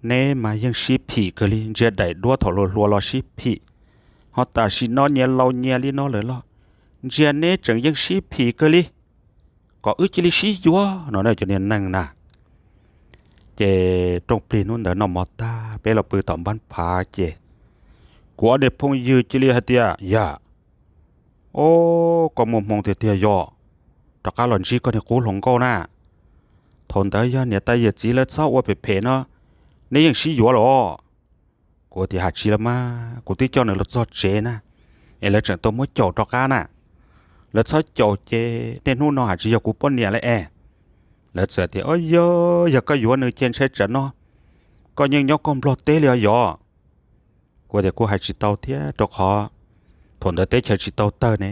neb mas yeej sib phim kawg li, ntsia daim duab thaum hluas hluas los sib phim, ho tam sim no nyias laus nyias li no lawm los ntsia neb tseem yeej sib phim kawg li, kom wb cia li sib yuav no na cov niag neeg na. Ces rooj plig hnub ntawd noj mov tag peb los pw tom npab phav ces kuv ob niag phooj ywg cia li hais tias, yam, o, koj muaj hmoo tiag tiag yog, rov qab los ntsib koj niag qub hluas nkauj na. Thaum ntawd yog niam tais yawm txiv lawv txhob ua phem phem no, neb yeej sib yuav los. Kuv tias, has tsis los mas, kuv twb coj nws los txog tsev na, es lawv tseem tuaj muab caum rov qab na. Lawv txhob caum ces niaj hnub no has tsis yog kuv poj niam lawm es. Lawv txawm tias, o, yog, yog koj yuav nws ces ntshai tsam no koj yeej nyob koj Nplog teb li os yog. Kuv tias kuv hais tsis tau thiab rau qhov thaum ntawd teb chaws tsis tau tawg ne.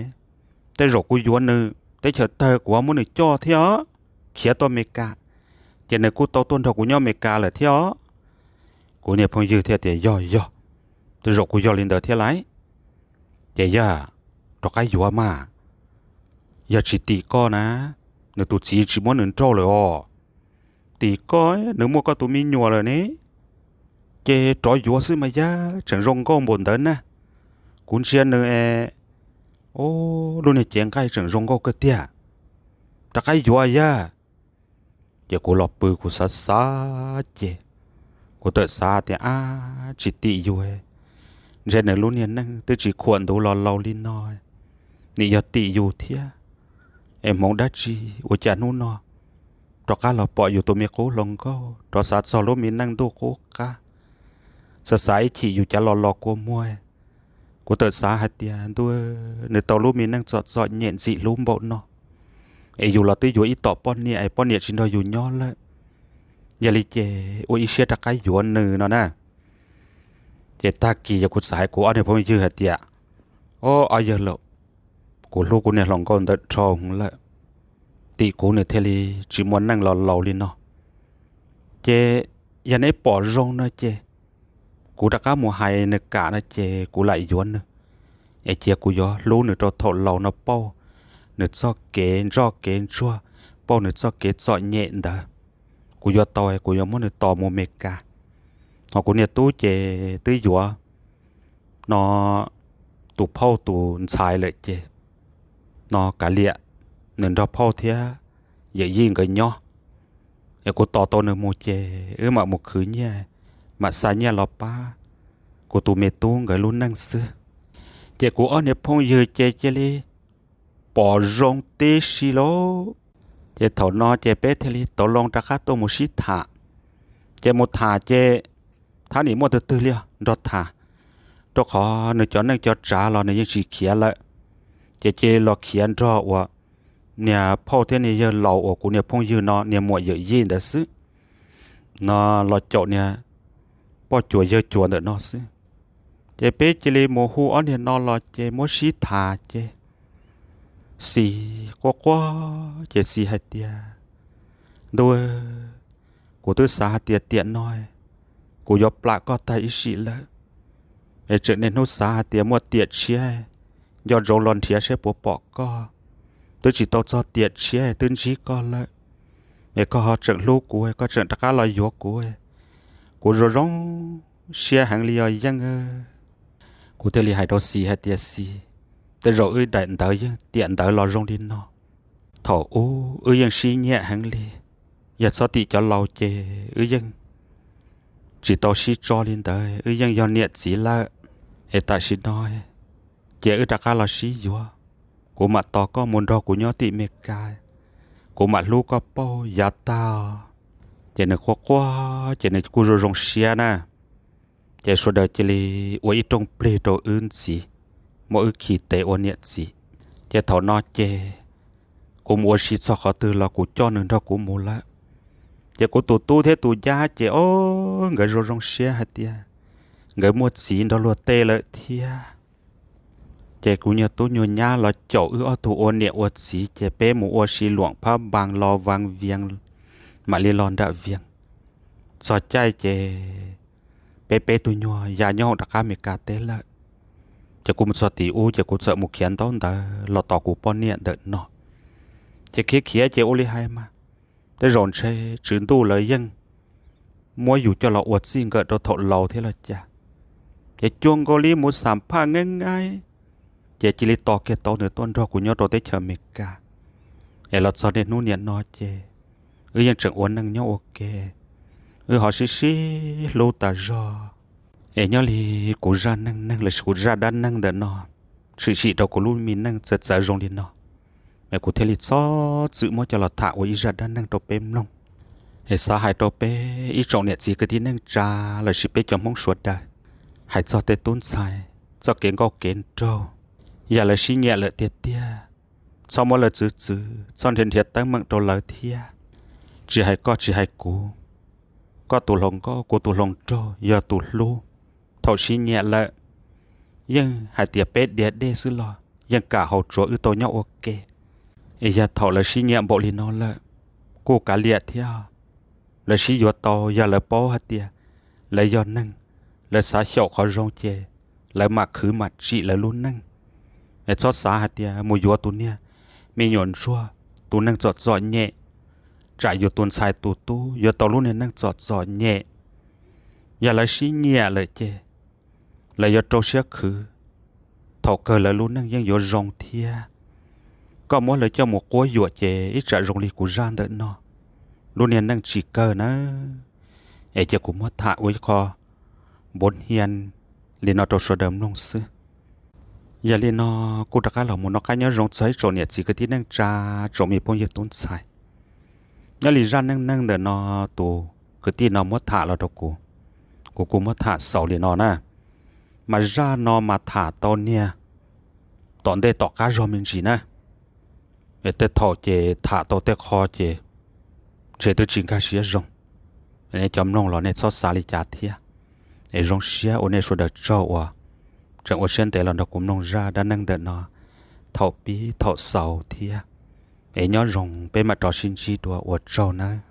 Tej zaum kuv yuav nws teb chaws tawg kuv ho muab nws coj thiab os, khiav tuaj Mes Kas, ces nws kuj tau tuaj nrog kuv nyob Mes Kas lawm thiab os. Kuv niag phooj ywg thiaj tias, yog yog, tej zaum kuj yog li ntawd thiab lauj. Ces yog rov qab yuav mas, yog tsis tim koj na, nws tus txiv tsis muab nws nrauj lawm os. Tim koj, nws muaj koj tus me nyuam lawm ne, ces rov yuav xwb mas yog tseem zoo nkauj npaum ntawd na. Kuv ntsia nws es, o, lub niag cev nqaij tseem zoo nkauj kawg tiag. Rov qab yuav yog. Ces kuv los pw kuv xav xav ces kuv txawm xav tias, ab, tsis tim yus, ntshe nws lub niag neej twb tsis khuam ntuv los laus li no, nim yog tim yus thiab. Es hmoov dab tsi ua cas hnub no rov qab los pom yus tus me qub hluas nkauj, rov xav txog lub me neej ntuj qub qab, xav xav ib chim yus cav los los kua muag. Kuv txawm xav hais tias, ntuj, nws tau lub me neej txom txom nyem ntxim hlub npaum no, es yus los twb yuav ib tom poj niam es poj niam tsis nrog yus nyob lawm, yog li ces ua ib siab rov qab yuav nws no na. Ces tag kis yog kuv txawm hais kuv ob niag phooj ywg hais tias, o, ob yawg laus, kuv hlub kuv niag hluas nkauj ntawd dhau lawm, tim kuv nws thiaj li tsis muaj neej los laus li no. Ces yog neb pom zoo no ces kuv rov qab mus hais nws kam no ces kuv lam yuav nws, es cia kuv yuav hlub nws rau thaum laus no pauj nws txoj kev ntsoj kev ntsuag, pauj nws txoj kev txom nyem ntawd. Kuv yuav tau kuv yuav muab nws tos mus Mes Kas. Ho kuv niag tub ces twb yuav no tus phauj tus ntxhais lawm ces no kav liam, nws nrog phauj thiab yawm yij nkawd nyob. Es kuv tos tau nws mus ces wb mam mus khwv nyiaj, mam xa nyiaj los pab kuv tus me tub nkawd lub neej xwb. Ces kuv ob niag phooj ywg ces cia li pom zoo tib si lauj. Ces thaum no ces peb thiaj li tau loo rov qab tuaj mus sib tham. Ces mus tham ces thab nim muaj twg twg li os nrog tham, rau qhov nws cov neej cov tsav los nws yeej tsis khiav lawm. Ces cia li los khiav nrog uas niag phauj thiab niag yawg laus uas kuv niag phooj ywg no niag muam yawm yij ntawd xwb. No los caum niag poj cuas yawg cuas ntawm no xwb. Ces peb cia li mus hu ob niag no los ces muab sib tham ces Xis quaj quaj ces Xis hais tias, Ntuj, kuv twb xav hais tias tiam no kuv yuav plam koj tag ib sim lawm, es tseem niaj hnub xav hais tias muaj tiam tshiab nco ntsoov los nrhiav saib puas pom koj. Twb tsis tau txog tiam tshiab twb ntsib koj lawm, es koj ho tseem hlub kuv, koj tseem rov qab los yuav kuv, kuv zoo zoo siab heev li os Yeej. Kuv thiaj li hais rau Xis hais tias, Xis, tej zaum wb daim ntawv yeej tiam ntawv los zoo li no. Thaum ub wb yeej sib nyiam heev li, yog txhob tim cov laus ces wb yeej tsis tau sib tso li ntawd, wb yeej yog niam txiv lawm. Es tam sim no cia wb rov qab los sib yuav, kuv mam tos koj mus nrog kuv nyob tim Meskas, kuv mam hlub koj paug yav tag. Ces nws quaj quaj ces nws kuj zoo zoo siab na. Ces sawv daws cia li ua ib rooj plig rau wb ntxiv, muab wb khi tes ua niam txiv. Ces thaum no ces kuv mus ua si txog qhov twg los kuv coj nws nrog kuv mus lawm. Ces kuv tus tub thiab tus nyab ces o, nkawd zoo zoo siab hais tias nkawd muaj txiv nrog luag tej lawm thiab. Ces kuv nyuag tub nyuag nyab los caum wb ob tug ua niam ua txiv ces peb mus ua si luam phab npas los Vas Vias, mam li los nram Vias. Txog caij ces peb peb tug nyuag ya nyob rov qab Meskas teb lawm. Ces kuv mus txog tim ub ces kuv txawm mus khiav ntaub ntawv los tos kuv poj niam ntawm no. Ces khiav khiav ces ua li hais mas, tej zaum ntshe Tswv Ntuj lawv yeej muab yus coj los ua txij nkawm rau thaum laus thiab los cas. Ces cuag nkaus li mus xam phaj ngeeb ngeeb, ces cia li tos kiag tau nws tuaj nrog kuv nyob rau teb chaws Amelikas. Es los txog niaj hnub niam no ces wb yeej tseem ua neej nyob ua ke, wb ho sib sib hlub tas zog. Es nyob li kuv zaj neej neeg lossis kuv zaj dab neeg ntawm no tshwm sim rau kuv lub me neej txawv txawv zoo li no, es kuv thiaj li txhob txwm muab coj los tham ua ib zaj dab neeg rau peb mloog. Es xav hais rau peb ib tsoom niam txiv kwv tij neej tsa lossis peb cov Hmoob sawv daws, hais txog tej tub ntxhais txoj kev nkauj kev nraug, yog lawv sib nyiam lawm tiag tiag, txhob muab lawv txwv txwv, txhob nrhiav nrhiav teeb meem rau lawv thiab. Tsis hais koj tsis hais kuv, koj tus hluas nkauj kuv tus hluas nraug yog tus hlub, thaum sib nyiam lawm, yeej hais tias peb diav dej xwb los yeej kam haus tsuav wb tau nyob ua ke. Es yog thaum lawv sib nyiam npaum li no lawm, kuj kav liam thiab. Lawv sib yuav tau yog lawv paub hais tias lawv yog neeg, lawv xav xyaum qhov zoo ces lawv mam khwv mam tsim lawv lub neej. Es txhob xav hais tias mus yuav tus niag me nyuam ntsuag, tus neeg txom txom nyem, tsam yus tus ntxhais tus tub yuav tau lub niag neej txom txom nyem. Yog lawv sib nyiam lawm ces lawv yuav rau siab khwv, thaum kawg lawv lub neej yeej yuav zoo thiab. Koj muab lawv coj mus quab yuam ces ib tsam zoo li kuv zaj ntawm no, lub niag neej tsis kawg nawb. Es cia kuv muab tham ua ib qho npuav hnia li no rau sawv daws mloog xwb. Yog li no, kuj rov qab los mus noj qab nyob zoo txog ib tsoom niam txiv kwv tij neej tsa, tsoom me phooj ywg tub ntxhais. Nyob li zaj neej neeg ntawm no, tus kwv tij no muab tham los rau kuv, kuv kuj muab tham xaus li no na. Mas zaj no mas tham tau niag tom ntej tom qab zog me ntsis na. Es tej thaum ces tham tau tej qho ces ntshe twb tsis nkag siab zoo. Nej cov mloog los nej txhob xav li cas thiab. Es zoo siab ua nej sawv daws tsaug uas tseem ua siab ntev los nrog kuv mloog zaj dab neeg ntawm no thaum pib thaum xaus thiab. Es nyob zoo, peb mam rov sib ntsib dua, ua tsaug nawb.